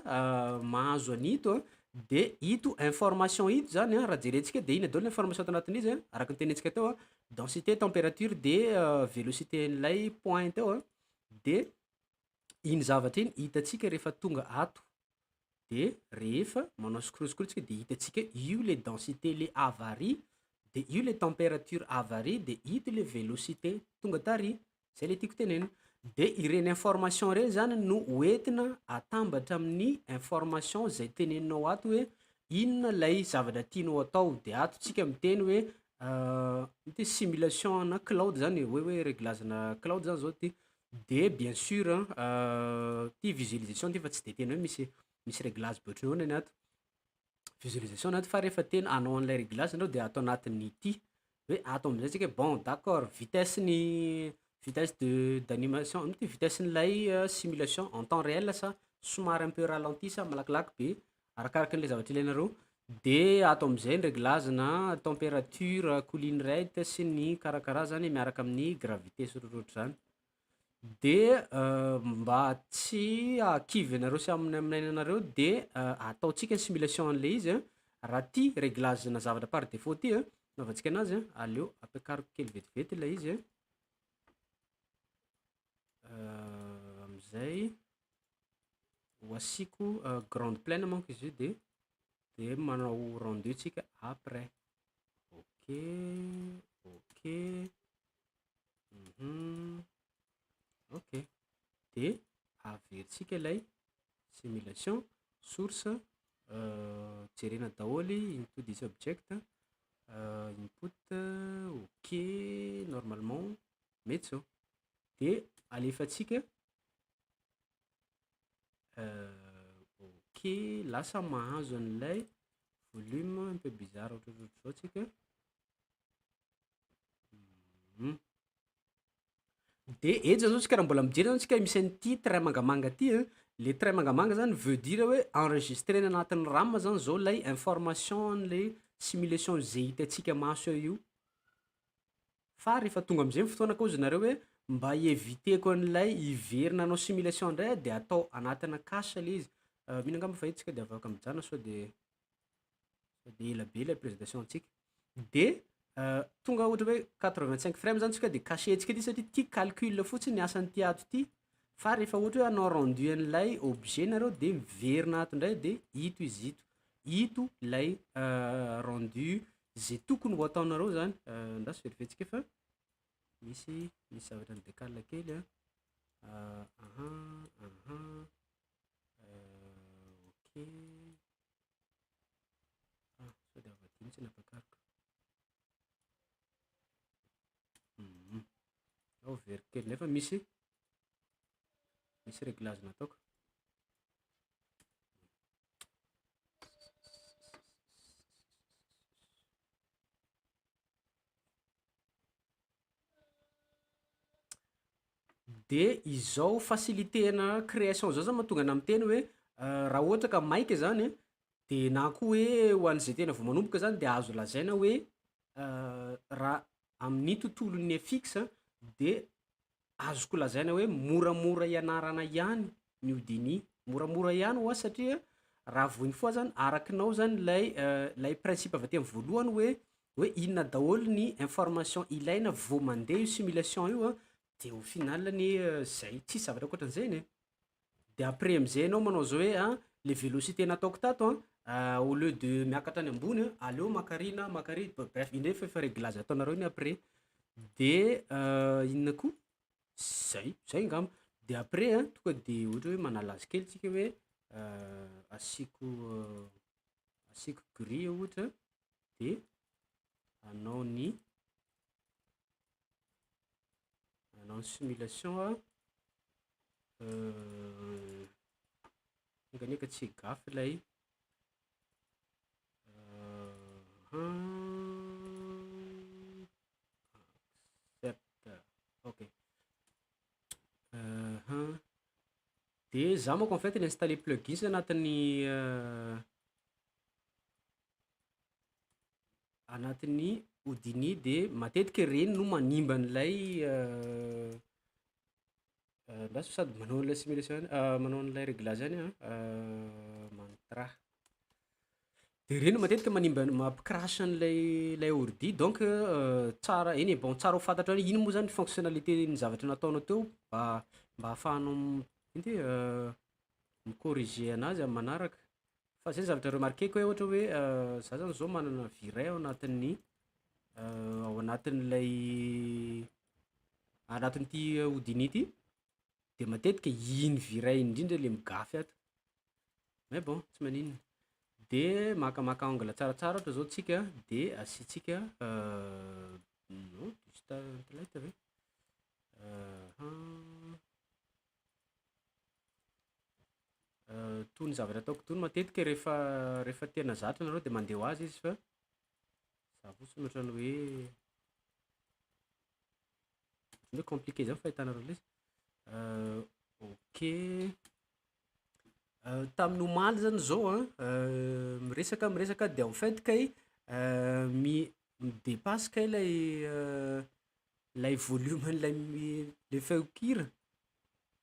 [SPEAKER 1] mahazo an'ito a, de ito information ito zany a raha jerentsika de inona daholo ny information ato anatin'izy a, araka ny tenenitsika teo a: densité, température, de vélocité an'lay point teo a. De iny zavatra iny hitantsika rehefa tonga ato, de rehefa manao scroll scroll tsika de hitantsika hoe io le densité le avaria, de io le température avaria, de ito le vélocité tonga tary, zay le tiako tenenina. De ireny information reny zany no hoentina atambatra amin'ny information zay teneninao ato hoe inona lay zavatra tianao atao, de ato tsika miteny hoe ity simulation ana cloud zany e, hoe réglage-na cloud zany zao ty, de bien sûr ty visualisation ty fa tsy de tena hoe misy réglage be ohatry ny ahoana ny ato, visualisation ny ato fa rehefa tena hanao an'lay réglage anao de ato anatin'ity, hoe ato am'zay tsika hoe bon d'accord vitesse-n'ny vitesse de d'animation ino ty vitesse-n'lay simulation en temps réel sa somary un peu ralenti sa malakilaky be, arakarakin'le zavatra ilainareo, de ato am'zay ny réglage-na température, cooling rate sy ny karakarazany miaraka amin'ny gravité sy ohatrohatr'izany. De mba tsy hahakivy anareo sy haminaminaina anareo de ataontsika ny simulation an'le izy a, raha ty réglage-na zavatra par défaut ty a, anaovantsika anazy a, aleo ampiakariko kely vetivety lay izy a, am'zay ho asiako ground plane manko izy io de manao rendu tsika après, ok, ok, ok, de averintsika lay simulation, source, jerena dahôly into this object, input, ok, normalement mety zao, de alefantsika, ok, lasa mahazo an'ilay volume un peu bizarre ohatrohatr'izao tsika. De eto zany zao tsika raha mbola mijery zany tsika misy an'ity trait mangamanga ty a, le trait mangamanga zany veut dire hoe enregistrena anatin'ny RAM zany zao lay information an'le simulation zay hitantsika maso eo io, fa rehefa tonga am'zay ny fotoana koa ozy nareo hoe mba hieviteko an'ilay hiverina hanao simulation ndray de atao anatina cache le izy, mino angamba fa eto tsika de afaka mijanona sao de sao de ela be le présentation-ntsika, de tonga ohatra hoe 85 frame zany tsika de cachentsika ty satria ty calcul fotsiny asan'ity ato ty, fa rehefa ohatra hoe hanao rendu an'ilay objet nareo de miverina ato ndray de ito izy ito, ito lay rendu zay tokony ho ataonareo zany, andraso verifientsika fa misy zavatra nidekala kely a, aha, aha, ok, ah sao de avy aty mihitsy nampiakariko, Ao averiko kely ndray fa misy réglage nataoko. De izao facilité-na création zao zany mahatonga anahy miteny hoe raha ohatra ka maika zany de na koa hoe ho an'izay tena vao manomboka zany de azo lazaina hoe raha amin'ny tontolon'ny FX de azoko lazaina hoe moramora ianarana ihany ny Houdini, moramora ihany hoà satria raha vao une fois zany arakinao zany lay principe avy aty amy voalohany hoe inona daholo ny information ilaina vao mande io simulation io a de au final anie zay, tsisy zavatra ankoatran'izay anie, de après am'zay anao manao zao hoe ah le vélocité nataoko tato a au lieu de miakatra any ambony a aleo makary na makary, bref iny ndray f'efa réglage ataonareo iny après, de inona koa, zay zay angamba, de après a tonga de ohatra hoe manala azy kely tsika hoe asiako gris ohatra de hanao ny simulation a, enga anie ka tsy higafy lay accepte, ok, De zaho manko en fait ni-installer plugins anatin'ny anatin'ny Houdini de matetiky reny no manimba an'ilay andraso sady manao an'ilay simulation ihany manao an'ilay réglage ihany ah, mantra, de reny matetika manimba mampicrash an'ilay lay ordi donc tsara, eny e bon tsara ho fantatra hoe ino moa zany fonctionnalité ny zavatra nataonao teo mba. mba ahafahanao ino ty mi-corriger anazy amy manaraka. Fa zay zavatra remarqueko hoe ohatra hoe za zany zao manana V-Ray ao anatin'ny ao anatin'ilay anatin'ity Houdini ty, de matetika iny V-Ray iny indrindra le migafy ato, mais bon tsy maninona. De makamaka angle tsaratsara ohatra zao tsika de asiatsika non distance light ve? Aha. Tony zavatra ataoko tony matetika rehefa rehefa tena zatra nareo de mande ho azy izy fa za fotsiny ohatran'ny hoe ohatran'ny hoe compliqué zany fahitanareo an'le izy. Ok, Tamin'ny omaly zany zao a, miresaka miresaka de en fait kay mi- midepasse kay lay lay volumen'lay le feon-kira,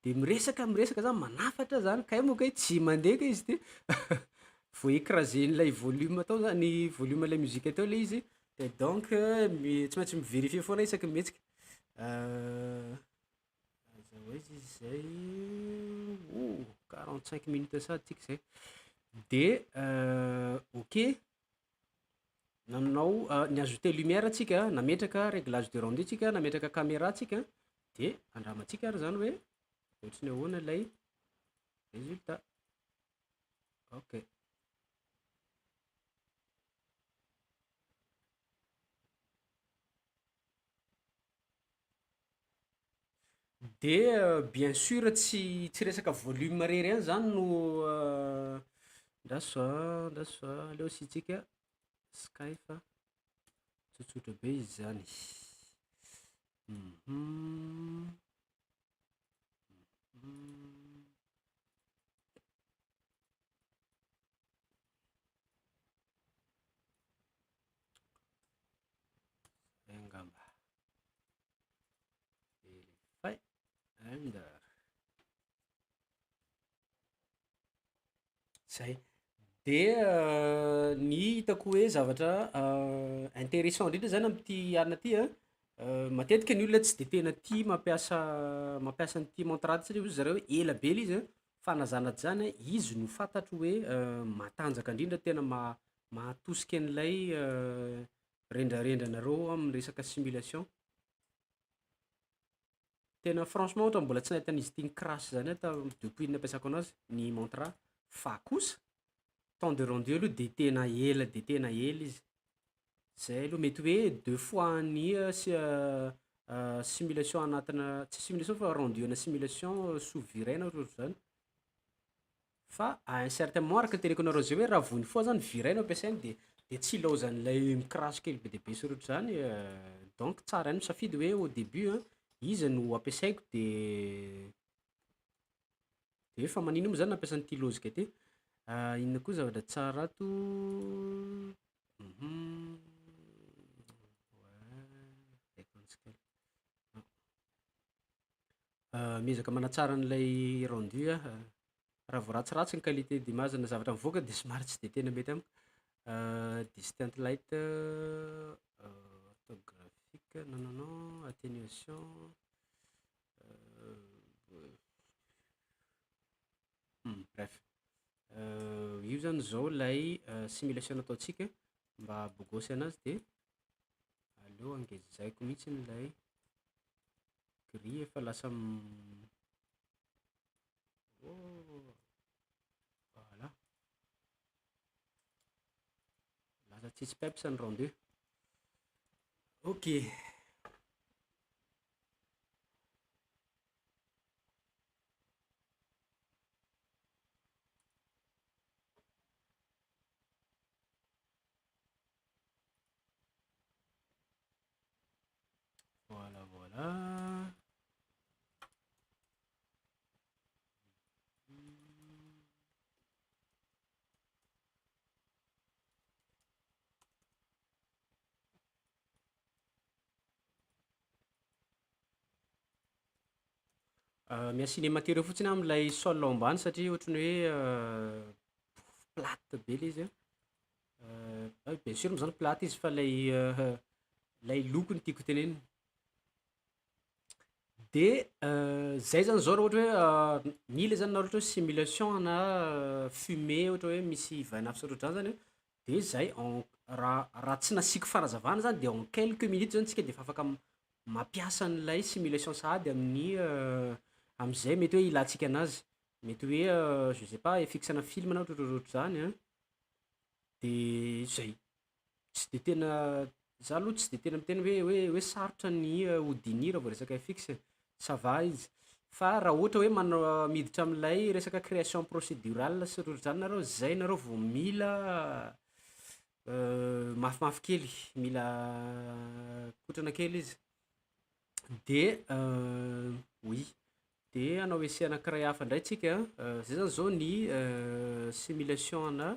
[SPEAKER 1] de miresaka miresaka za manafatra zany kay moa kay tsy mande kay izy ty, voa-ecrasen'ilay volume tao zany volumen'ilay mozika teo le izy de donc mi- tsy maintsy miverifier foana isaky ny mihetsika. Aiza ho aiza izy zay? Oh, 45 minutes sahady tsika zay. De ok, nanao ni-ajouter lumière tsika, nametraka réglage de rendu tsika, nametraka caméra tsika, de andramantsika ary zany hoe ohatry ny ahoana lay résultat. Ok. De bien sûr tsy resaka volume rery ihany zany no ndraso a, ndraso a, aleo asiatsika sky fa tsotsotra be izy zany. Zay angamba, verify, render. Zay. De ny hitako hoe zavatra intéressant ndrindra zany amty anona ty a, matetika ny olona tsy de tena tia mampiasa mampiasa an'ity montre ty satria hozy zareo hoe ela be le izy a, fa na zany na tsy zany a, izy no fantatro hoe matanjaka ndrindra tena ma- mahatosiky an'ilay rendrarendranareo amy resaka simulation. Tena franchement ohatran'ny mbola tsy nahita an'izy ty ni-crash zany aho ta- depuis nampiasako anazy ny montre fa kosa temps de rendu aloha de tena ela de tena ela izy, zay aloha mety hoe deux fois ny si- simulation anatina tsy simulation fa rendu ana simulation sous V-Ray na ohatrohatr'izany. Fa à un certain moment araka ny teneniko anareo zay hoe raha vao une fois zany V-Ray no ampiasaina de de tsy ilaozan'ilay mi-crash kely be dia be sy ohatrohatr'izany donc tsara ihany misafidy hoe au début a, iza no ampiasaiko de de fa magnino moa zany nampiasa an'ity lôjika ty? Inona koa zavatra tsara ato? Miezaka manatsara an'ilay rendu ah, raha vao ratsiratsy ny qualité d'image na zavatra mivoaka de somary tsy de tena mety amiko. Distant light, orthographique, non non non, atténuation, bref, io zany zao lay simulation nataontsika mba ahabôgôsy anazy de aleo angezaiko mihitsiny lay grille fa lasa oh, voilà, lasa tsisy peps ny rendu. Ok. Voilà, voilà. Miasia matériau fotsiny aho am'lay sol ao ambany satria ohatran'ny hoe plate be le izy a, bien sûr moa zany plate izy fa lay lay loko no tiako tenenina. De zay zany zao raha ohatra hoe mila zany nareo ohatra hoe simulation ana fumée ohatra hoe misy vainafo sy ohatrohatran'izany zany a, de zay en raha tsy nasiako fanazavana zany de en quelques minutes zany tsika de efa afaka mampiasa an'ilay simulation sahady amin'ny am'zay mety hoe ilantsika anazy, mety hoe je sais pas FX-ana film na ohatrohatr'izany a, de zay, tsy de tena za aloha tsy de tena miteny hoe sarotra ny Houdini raha vao resaka FX e, ça va izy fa raha ohatra hoe manao miditra amlay resaka création procédurale sy ohatrohatr'izany nareo zay nareo vao mila mafimafy kely, mila kotrana kely izy, de oui, de hanao essai anakiray hafa ndray tsika, zay zany zao ny simulation ana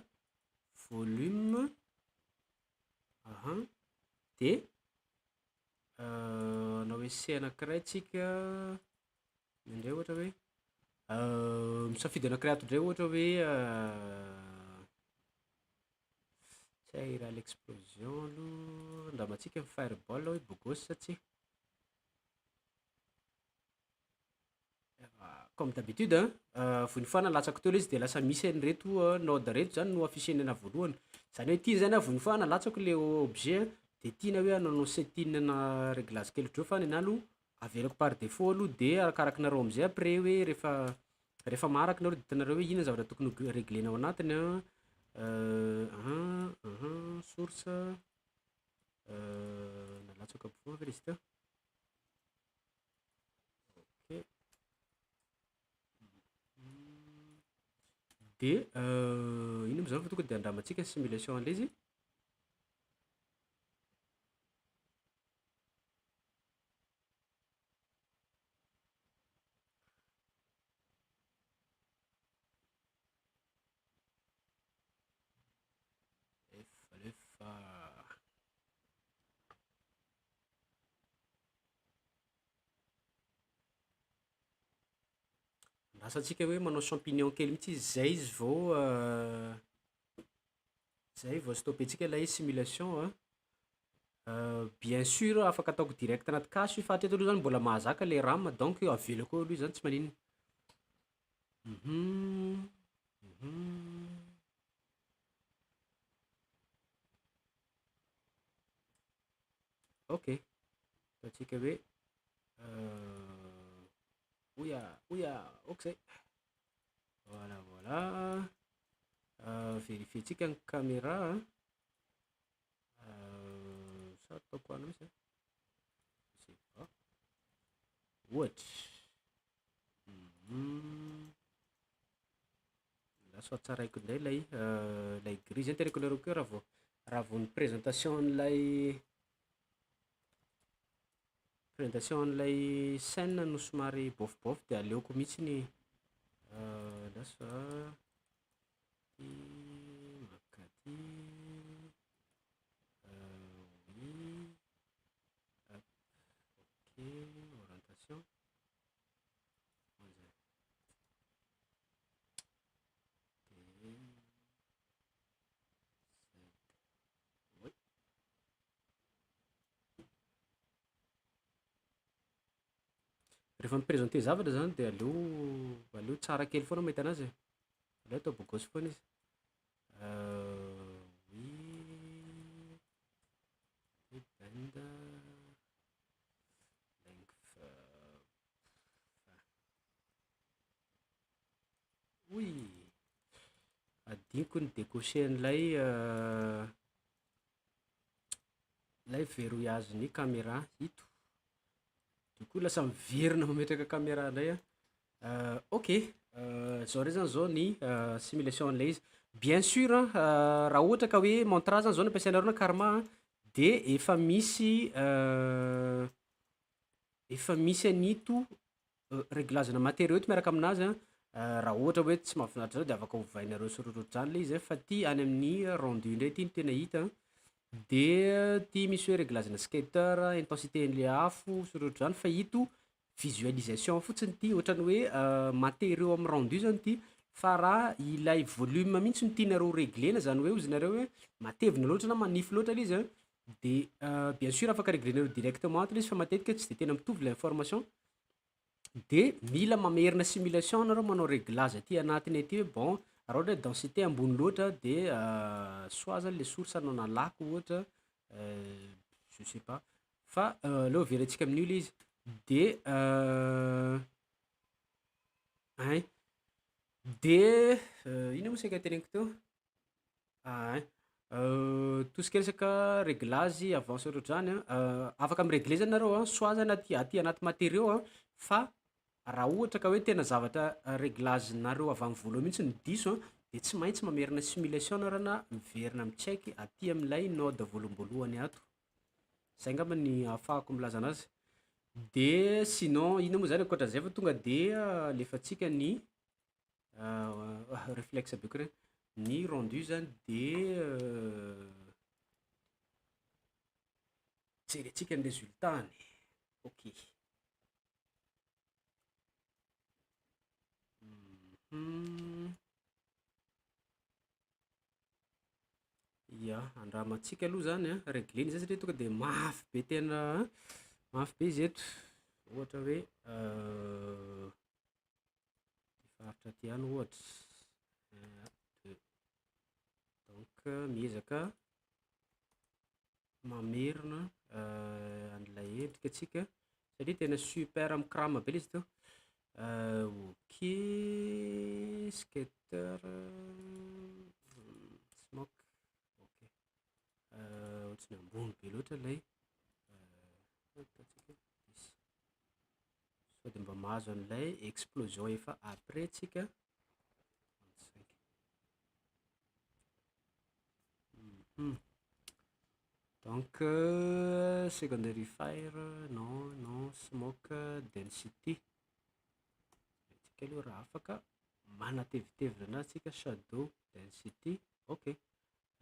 [SPEAKER 1] volume, aha, de hanao essai anakiray tsika, ino ndray ohatra hoe misafidy anakiray ato ndray ohatra hoe tsy hay raha l'explosion aloha, andramantsika ny fireball hoe bôgôsy sa tsia. Comme d'habitude a, vao une fois nalatsako teo le izy de lasa misy an'ireto node reto zany no afficheny anahy voalohany, zany hoe ty zany a vao une fois nalatsako le objet de tiana hoe hanaonao setting ana reglage kely ohatr'izao fa nenahy aloha avelako par défaut aloha de arakarakinareo amizay après hoe rehefa maharaka nareo de hitanareo hoe inona zavatra tokony ho reglena ao anatiny a, source, nalatsako aby foagna ve le izy teo? Ok, de ino moa zany fa tonga de andramantsika ny simulation an'le izy. Alefa alefa. Andrasantsika hoe manao champignon kely mihitsy izy zay izy vao zay vao stôpentsika lay simulation a. Bien sûr afaka ataoko direct anaty cache io fa hatreto aloha zany mbola mahazaka le RAM donc avelako eo aloha zany tsy magnino. Ok, ataontsika hoe oia oia, aok'izay, voilà voilà, verifientsika ny caméra sa ataoko any mintsy a, je sais pas, ohatry, Andraso hatsaraiko ndray lay lay grille, zay teneniko anareo koa raha vao ny présentation an'ilay présentation an'ilay scène no somary bôfbôf de aleoko mihitsiny andraso a, ty mankaty, oui, hop, ok, orientation, de z, oay. Rehefa mi-présenter zavatra zany de aleo aleo tsara kely foana mahita anazy e, aleo atao bôgôsy foana izy. Oui, de bend, length, oy! Adinoko ny ni-decocher an'ilay lay verrouillage-n'ny caméra ito, du coup lasa miverina mametraka caméra ndray ah. Ok, zao ndray zany zao ny simulation an'le izy, bien sûr raha ohatra ka hoe Mentra zany zao no ampiasainareo na Karma de efa misy efa misy an'ito reglage-na matériau ito miaraka aminazy a, raha ohatra hoe tsy mahafinaritra anareo de afaka ovainareo sy ohatrohatr'izany le izy a fa ty any amin'ny rendu ndray ty no tena hita de ty misy hoe reglage-na scatter, intensité an'le afo sy ohatrohatr'izany fa ito visualisation fotsiny ty ohatran'ny hoe matériau amy rendu zany ty fa raha ilay volume mintsy no tianareo reglena zany hoe hozy nareo hoe matevina loatra na manify loatra le izy a de bien sûr afaka reglenareo directement ato le izy fa matetika tsy de tena mitovy le information. De mila mamerina simulation nareo manao réglage aty anatiny aty hoe bon raha ohatra hoe densité ambony loatra de soit zany le source no analako ohatra, je sais pas fa aleo avelantsika amin'io le izy de ein, de ino moa saika teneniko teo? Ein, tout ce qui resaka reglazy avance ohatrohatr'izany a, afaka miregle zany nareo a soit zany aty anaty matériau a fa raha ohatra ka hoe tena zavatra reglazinareo avy amy voalohany mihitsy no diso a de tsy maintsy mamerina simulation nareo na miverina mi-check aty am'lay node voaloham-boalohany ato, zay ngamba ny ahafahako milaza anazy, de sinon inona moa zany ankoatran'izay fa tonga de alefantsika ny reflexe be koa regny, ny rendu zany de jerentsika ny resultat-ny, ok. Ia, andramantsika aloha zany a reglena zay satria tonga de mafy be tena mafy be izy eto, ohatra hoe ty faritra ty ihany ohatry, un, deux, donc miezaka mamerina an'ilay endrika tsika satria tena super mikrama be le izy teo, ok, scatter, smoke, ok, ohatry ny ambony be loatra lay ataontsika hoe dix, sao de mba mahazo an'ilay explosion efa après tsika, trente cinq, donc secondary fire, non non, smoke density, jerentsika aloha raha afaka manatevitevina anazy tsika shadow density, ok,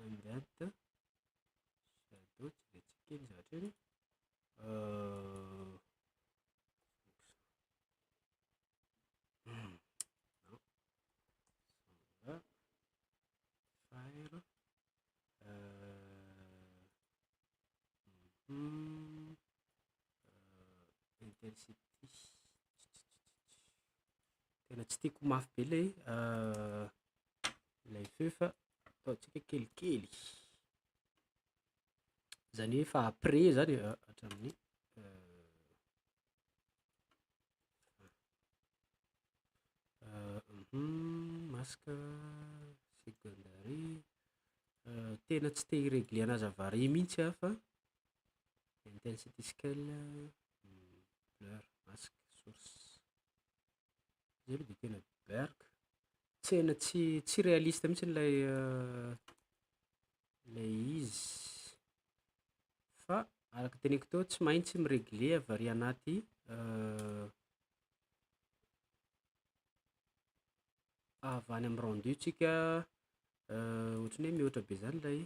[SPEAKER 1] ambient, shadow, jerentsika kely iny zavatra iny. Non, fire, intensity, tena tsy tiako mafy be lay lay feo fa ataontsika kelikely, zany hoe efa après zany e, hatramin'ny. Masque, secondary, tena tsy te hiregle anazy avy ary mintsy ah fa intensity scale, blur, mask, source, izy aloha de tena beurrk, tsena tsy realista mintsy lay lay izy fa araka teneniko teo tsy maintsy miregle avy ary anaty avy any amy rendu tsika ohatry ny hoe mihoatra be zany lay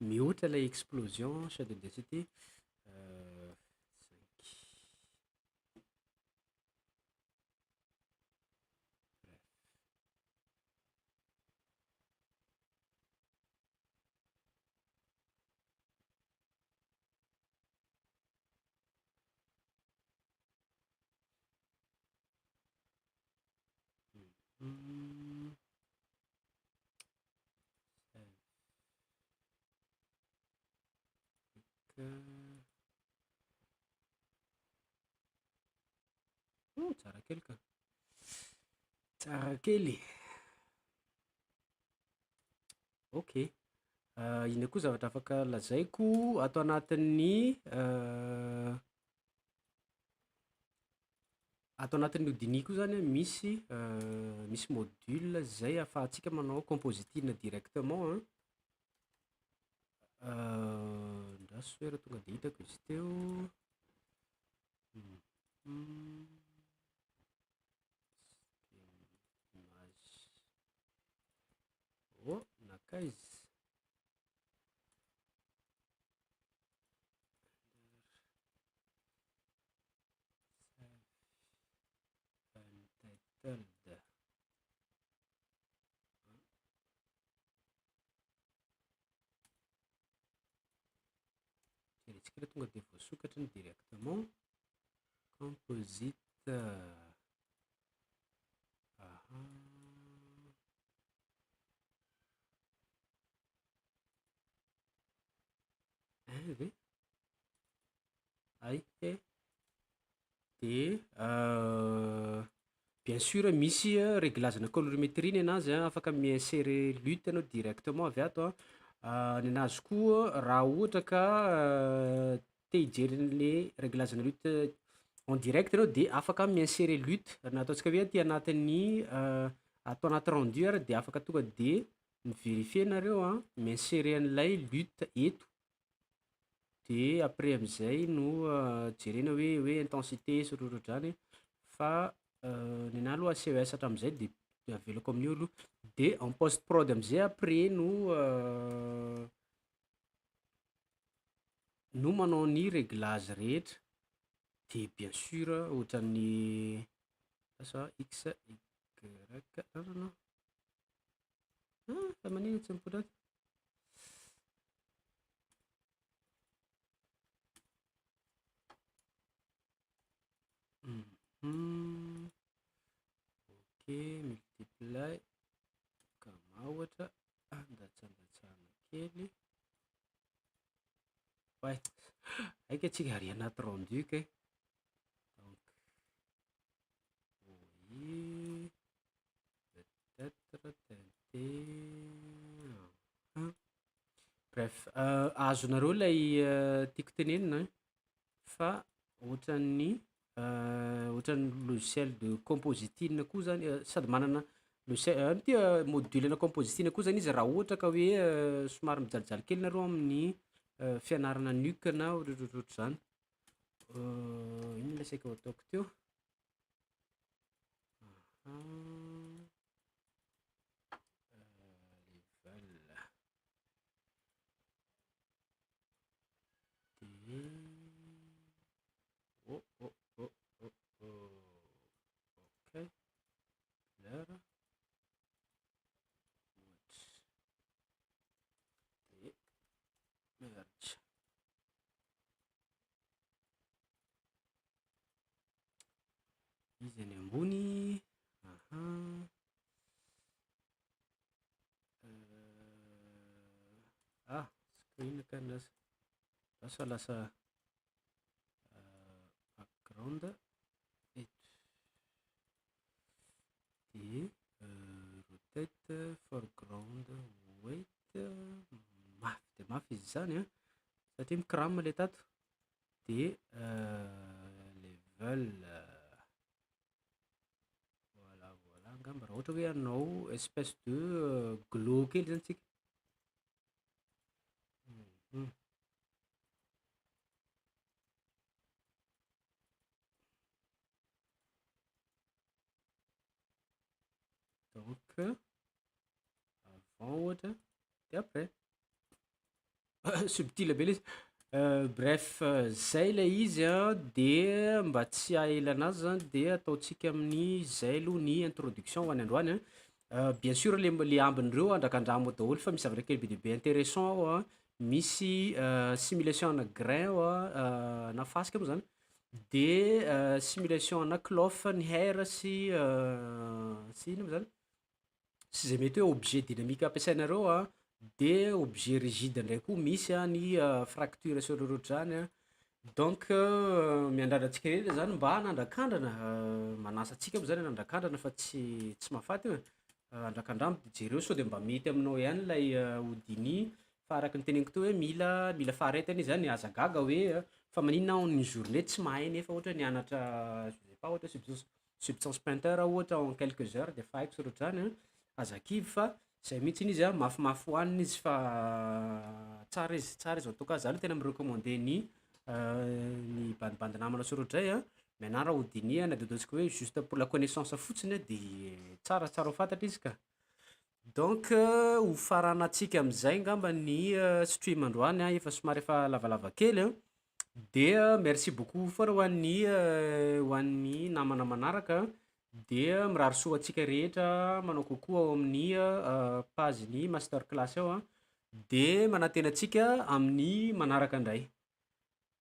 [SPEAKER 1] Mihoatra lay explosion shadow density, cinq. Oh, tsara kely ka, tsara kely. Ok, inona koa zavatra afaka lazaiko ato anatin'ny ato anatin'ny Houdini koa zany misy misy module zay ahafahantsika manao compositing directement a, andraso hoe raha tonga de hitako izy teo. Image, oh nankaiza? Save untitled. Jerentsika raha tonga de voasokatra iny directement. Composite, aha. Un ve? Ay he. De bien sûr misy réglage-na colorimétrie nenazy a, afaka mi-insérer LUT anao directement avy ato a, nenazy koa raha ohatra ka te hijery an'le réglage-na LUT en direct anao de afaka mi-insérer LUT na ataontsika hoe aty anatin'ny ato anaty rendu ary de afaka tonga de mi-verifier nareo a, mi-insérer an'ilay LUT eto de après am'zay no jerena hoe intensité sy ohatrohatr'izany fa nenahy aloha CES hatram'izay de avelako amin'io aloha, de en post prod am'zay après no no manao ny réglage rehetra de bien sûr ohatran'ny asa x, y, non non non, ah fa magnino tsy mipoitra ato? Ok, multiply, gamma ohatra, andatsandatsahana kely, oay hay kay tsika ary anaty rendu kay, donc oui, peut-être teinté, aha. Bref, azonareo lay tiako tenenina fa ohatran'ny ohatran'ny logiciel de compositing koa zany sady manana logiciel ino ty module-na compositing koa zany izy raha ohatra ka hoe somary mijalijaly kely nareo amin'ny fianarana Nuke na ohatrohatr'izany. Ino le saika ho ataoko teo? Aha, level, de oh oh oh oh oh, okay, blur, ohatry, de merge. Izy any ambony, aha, ah screen kay lasa, lasa lasa background eto, de rotate, foreground white, mafy de mafy izy zany a satria mi-crame le tato, de level, voilà voilà angamba raha ohatra hoe hanao espèce de glow kely zany tsika. Donc avant ohatra de après, subtile be le izy. Bref, zay le izy a de mba tsy haela anazy zany de ataontsika amin'izay aloha ny introduction ho an'ny androany a, bien sûr le ambiny reo andrakandramo ao daholo fa misy zavatra kely be dia be intéressant ao a, misy simulation ana grain ao a na fasika moa zany, de simulation ana cloth ny hair sy sy ino moa zany, sy zay mety hoe objet dynamique ampiasainareo a, de objet rigide ndray koa misy a ny fracture sy ohatrohatr'izany a, donc miandrandra antsika rehetra zany mba hanandrakandrana, manasa antsika moa zany hanandrakandrana fa tsy mahafaty io e, andrakandramo de jereo sao de mba mety aminao ihany lay Houdini fa araky ny teneniko teo hoe mila faharetana izy zany, aza gaga hoe fa maninona aho en une journée tsy mahay nefa ohatra hoe nianatra je sais pas ohatra hoe substance painter ohatra en quelques heures de efa haiko sy ohatrohatr'izany a, aza kivy fa zay mintsiny izy a, mafimafy hohanina izy fa tsara izy, tsara izy en tout cas za aloha tena mi-recommander ny ny bandibandy namana sy ohatrohatray a, mianara Houdini a na de ataontsika hoe juste pour la connaissance fotsiny a de tsara tsara ho fantatra izy ka. Donc hofaranantsika am'zay ngamba ny stream androany a, efa somary efa lavalava kely a, de merci beaucoup foana ho an'ny ho an'ny namana manaraka dia mirary soa ho antsika rehetra, manao coucou ao amin'ny pazin'ny master class ao a, de manantena antsika amin'ny manaraka ndray.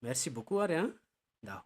[SPEAKER 1] Merci beaucoup ary a, ndao.